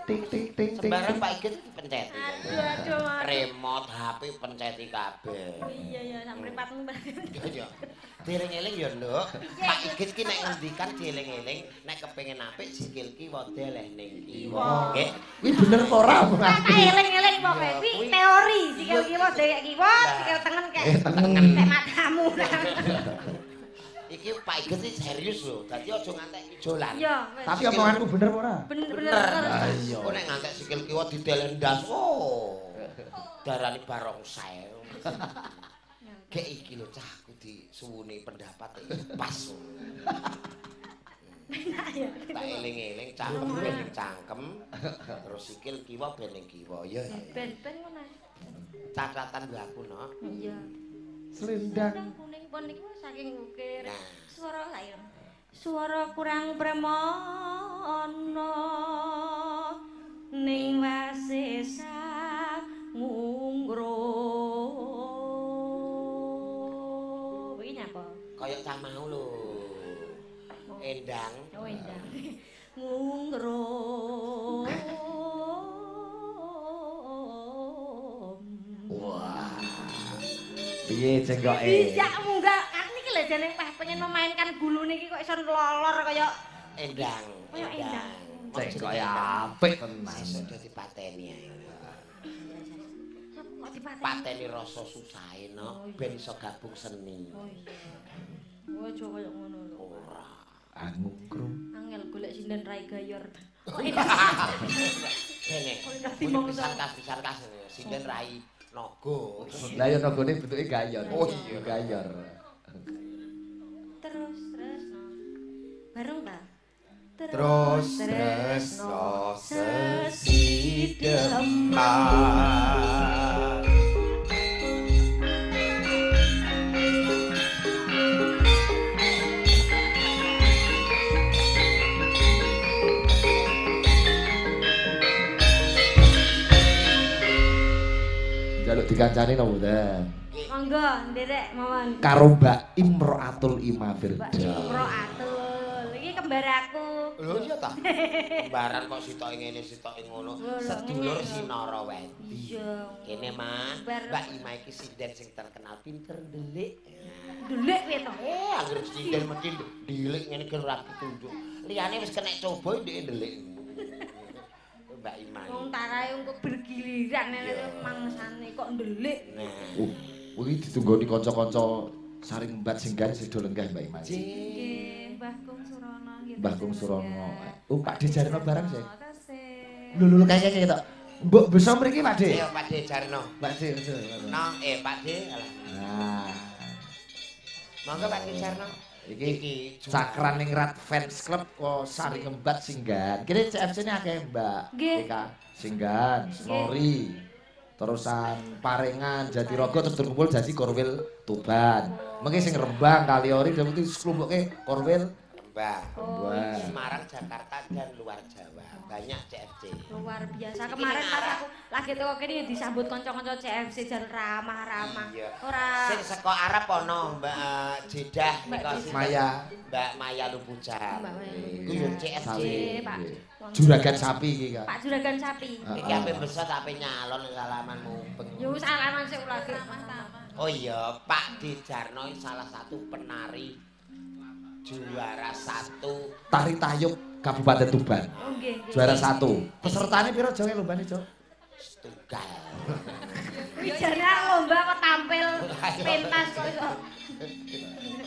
Tik tik tik tik. Sembarang Pak Igit dipencet. Aduh aduh. Remote HP penceti kabeh. Iya iya, sak mripatmu. Iya. Dieling-eling ya, Nduk. Pak Igit ki nek ngendikan dieling-eling, nek kepengin apik sikil kiwa deleh ning kiwa. Nggih. Kuwi bener apa ora? Tak eling-eling pokoke kuwi teori, sikil kiwa dekek kiwa, sikil tengen kek tengen kek matamu. Iki Pak Igit iki serius lho, dadi aja ngantek ijolan. Iya. Tapi omonganku bener apa ora? Bener. Lah iya. Kok nek ngantek sikil kiwa didelen ndas. Oh. Darani barongsai. Gek iki lho cah aku disuwuni pendapat iki pas. Enak ya. Tak eling-eling cangkem ben ning cangkem, terus sikil kiwa ben ning kiwa. Ya. Ben-ben ngono. Catatan mbahku no. Iya. Selendang kuning pon niku saking ukir. Suara lair. Suara kurang premana ning wasesa ngungro. Iki nyapa? Kaya cah mau lho. Endang. Oh, endang. Ngungro. Wah. Piye cengkoke? Iya, munggah. Aku niki lho jane pengen memainkan gulune iki kok iso lolor kaya endang. Kaya endang. Cengkoke apik tenan. Sesuk dadi pateni ae. Kok dipateni? Pateni rasa susahe no, ben iso gabung seni. Oh iya. Oh aja kaya ngono lho. Ora. Angungkru. Angel golek sinden rai gayor. Bene. Pisan kas sinden rai naga. Lah ya nagane bentuke gayor. Oh iya gayor. Terus tresno. Bareng ta? Terus tresno sesideman. Jaluk dikancani napa mboten? Monggo, nderek mawon. Karo Mbak Imroatul Ima Firda. Mbak Imroatul. Iki kembar aku. Lho iya ta? Kembaran kok sitoke ngene sitoke ngono. Sedulur Sinara Wedi. Iya. Kene Mas, Mbak Ima iki sinden sing terkenal pinter ndelik. Ndelik piye to? anggere sinden mesti ndelik ngene iki ora ditunjuk. Liyane wis kena coba ndek ndelik. Mbak Ima. Wong tarae engko bergiliran nek mangsane kok ndelik. Nah. Kuwi ditunggoni kanca-kanca saring mbat singgan sedo lenggah Mbak Ima. Nggih, Mbah Kung Surono nggih. Mbah Kung Surono. Oh, Pak De Jarno barang sih. Lho lho kaya ketok. Mbok bisa mriki Pak De. Ayo Pak De Jarno. Pak De. No, Pak De. Nah. Monggo Pak De Jarno. Iki Cakraningrat Fans Club kok saring ngembat singgan. Kene CFC-ne akeh Mbak. Eka Singgan, Senori. Terusan Parengan, Jatirogo terus terkumpul jadi Korwil Tuban. Mengke sing Rembang, Kaliori dan itu klumpuke Korwil Rembang. Oh, Semarang, Jakarta dan luar Jawa. Banyak CFC. Luar biasa. Kemarin pas aku lagi teko kene disambut kanca-kanca CFC jan ramah-ramah. Ora sing saka Arab ana Mbak Jedah nika Maya, Mbak Maya Lupujan. Iku yo CFC, Pak. Juragan sapi iki, Kak. Pak Juragan sapi. Iki ape besot ape nyalon salaman mubeng. Ya wis salaman sik lagi. Oh iya, Pak Dijarno salah satu penari juara 1 Tari Tayub Kabupaten Tuban. Oh nggih. Juara 1. Pesertane piro Jo lombane, Jo? Setunggal. Wijana lomba kok tampil pentas kok iso.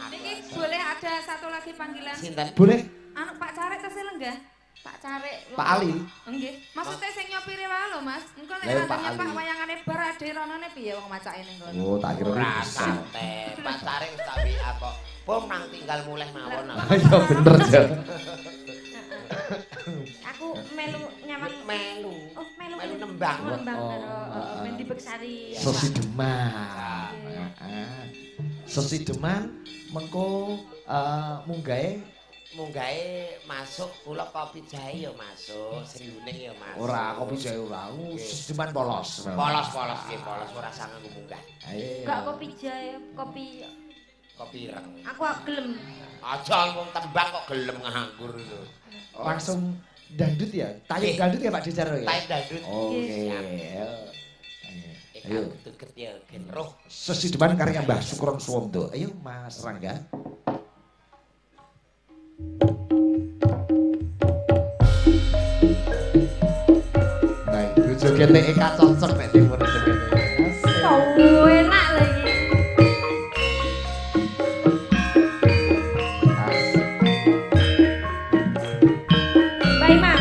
Niki boleh ada satu lagi panggilan? Sinten? Boleh. Anu Pak Carek tesih lenggah. Pak Carek. Pak Ali. Nggih. Maksude sing nyopire wae lho, Mas. Engko nek ora nyepak wayangane bar ade ronone piye wong macake ning kono. Oh, tak kira bisa. Santai. Pak Carek wis tak WA kok. Bom nang tinggal mulih mawon. Iya bener, Jo. Aku melu nyawang melu. Oh, melu. Melu nembang. Nembang karo ben dibeksari. Sesideman. Heeh. Sesideman mengko munggahe masuk kula kopi jahe ya masuk, Sri Huning ya masuk. Ora, kopi jahe ora. Sesideman polos. Polos-polos nggih, polos ora sangang munggah. Enggak kopi jahe, kopi ireng. Aku gelem. Aja wong tembang kok gelem nganggur lho. Langsung dandut ya? Tayub dandut ya Pak Dijarno ya? Tayub dandut. Oke. Ayo. Tuket ya gen roh. Sesideman karya Mbah Sukron Suwondo. Ayo Mas Rangga. Nah, itu jogete Eka cocok nek timur semene. Oh, enak lagi. Mbak Ima,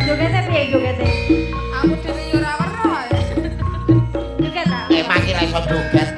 jogete piye jogete? Aku dhewe yo ora weruh. Joget ta? Emang ki ra iso joget.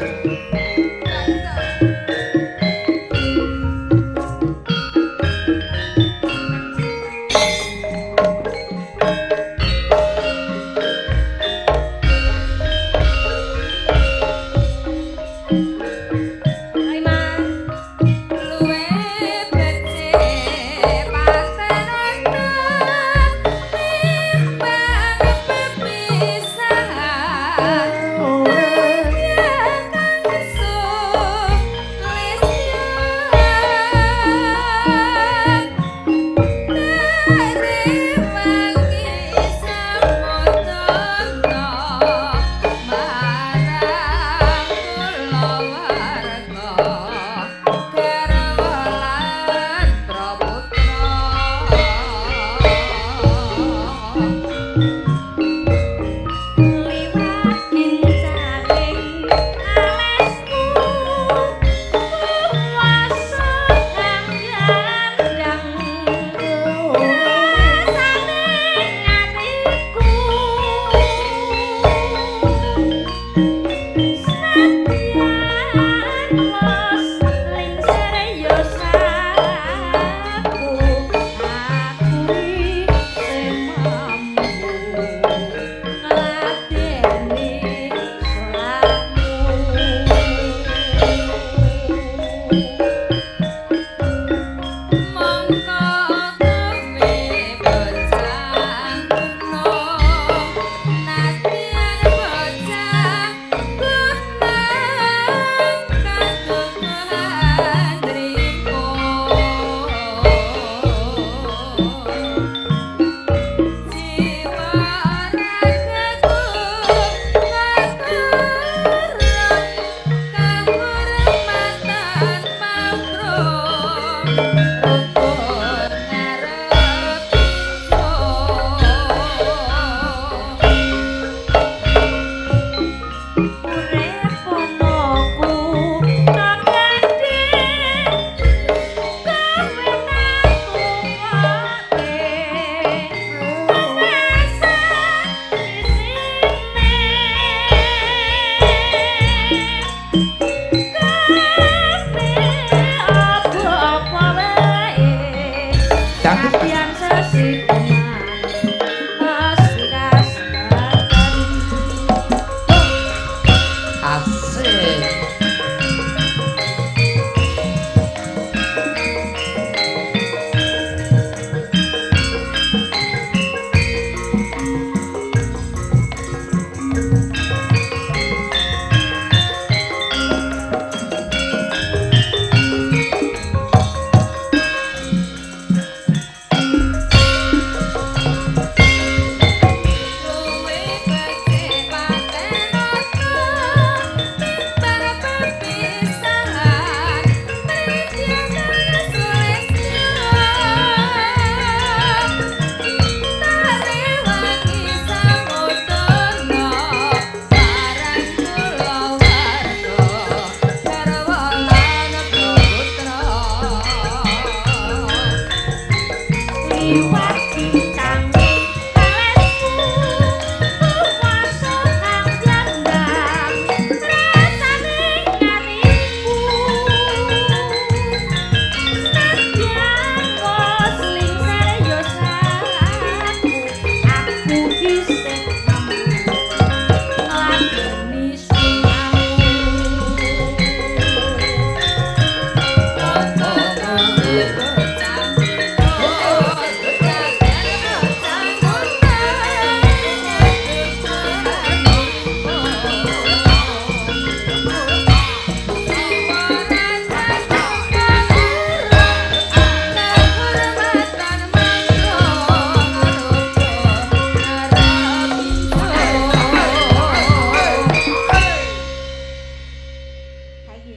Saiki.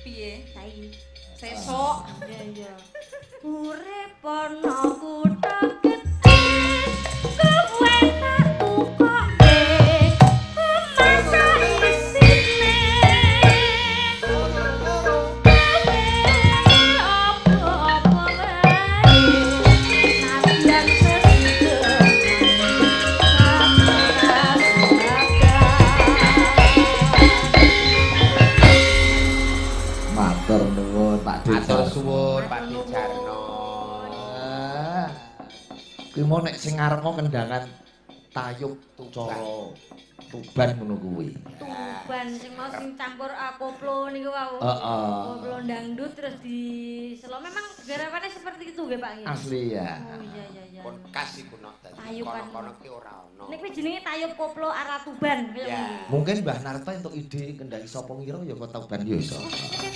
Piye? Saiki. Sesuk. Iya iya. Urip ana kutha gedhe, kowe tak tukoke. Masa isine. Apa-apa wae. Nadyan sesuk. Matur nuwun Pak Matur suwun Pak Dijarno. Kuwi mau nek sing ngarepno kendangan tayub cara Tuban ngono kuwi. Tuban sing mau sing campur koplo niku wau. Heeh. Koplo dangdut terus di selo. Memang garapannya seperti itu nggih Pak nggih. Asli ya. Oh iya iya iya. Pun kas iku nok dadi Tayuban. kono-kono ki ora ono. Nek kuwi jenenge tayub koplo arah Tuban kaya Ya. ngono. Mungkin Mbah Narto entuk ide kendang sapa ngira ya kok Tuban ya iso.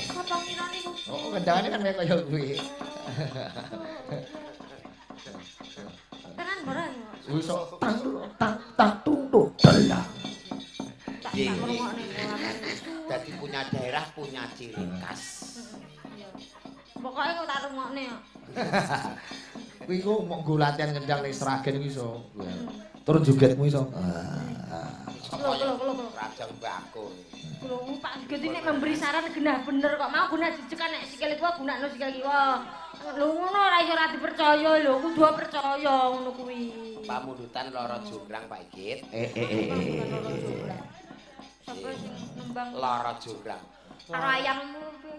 Sapa ngira niku? Oh, kendangane kan kaya kuwi. Tenan ora? Iso tang tang tang tung tung telang. Tak Iya, tak iya. ngrungokne kok. Dadi punya daerah punya ciri khas. Iya. Pokoke kok tak rungokne kok. Kuwi ku mok nggo latihan kendang ning Sragen kuwi iso. Turun jogetmu iso. Lho lho lho lho. Raja Mbako. Lho Pak Sigit nek memberi saran genah bener kok mau guna jejekan nek sikil kuwi gunakno sikil kiwa. Lho ngono ora iso ora dipercaya lho, kudu percaya ngono kuwi. Pamundutan Loro Jonggrang Pak Igit. Sapa sing nembang Loro Jonggrang. karo ayangmu piye?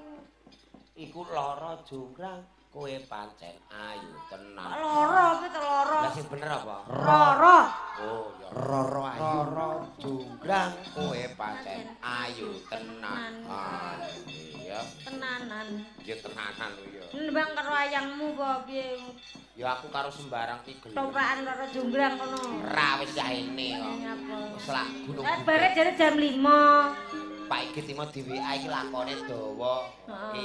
Iku Loro Jonggrang kowe pancen ayu tenan. Loro apa to loro? Lah sing bener apa? Roro. Oh ya. Roro ayu. Roro Jonggrang kowe pancen ayu tenan. Ah iya, Tenanan. ya tenanan lho ya. Nembang karo ayangmu apa piye? Ya aku karo sembarang ki gelem. Toprakan Roro Jonggrang kono. Ora wis yaene kok. Nyapa? Wis lak gunung. Eh bare jare jam 5. Pak Igit iki mau di WA iki lakone dawa. Heeh. Iki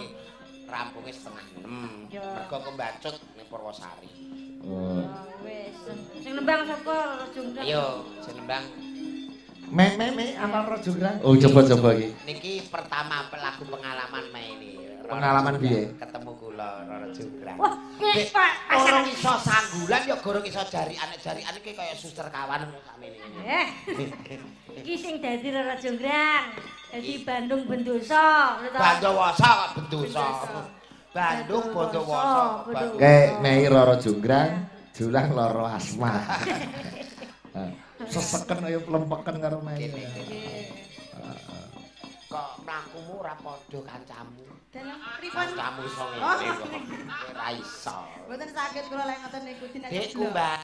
rampunge 5:30. Ya. Mergo kembacut ning Purwosari. Oh. Ya wis. Sing nembang sapa Roro Jonggrang? Ayo, sing nembang Me me me apal Roro Jonggrang. Oh, coba-coba iki. niki pertama lagu pengalaman main ini. Roro Pengalaman Jonggrang. piye? Ketemu kula Roro Jonggrang. Wah, piye Pak? Gorong iso sanggulan ya gorong iso jarian, jarian iki kaya suster kawan ngono sakmene. Eh. Iki sing dadi Roro Jonggrang. Dadi Bandung Bendosa, ngono to? Bandowasa kok Bendosa. Bandung Bondowoso. Bandung. Kayak Mei Roro Jonggrang, Julang Loro Asma. Seseken kaya plempeken karo Mei. Kene, kene. Kok mlakumu ora padha kancamu. Dalam pripun? Kancamu iso ngene Oh. kok. Kowe ora iso. Mboten saged kula lek ngoten niku Dek kumbah.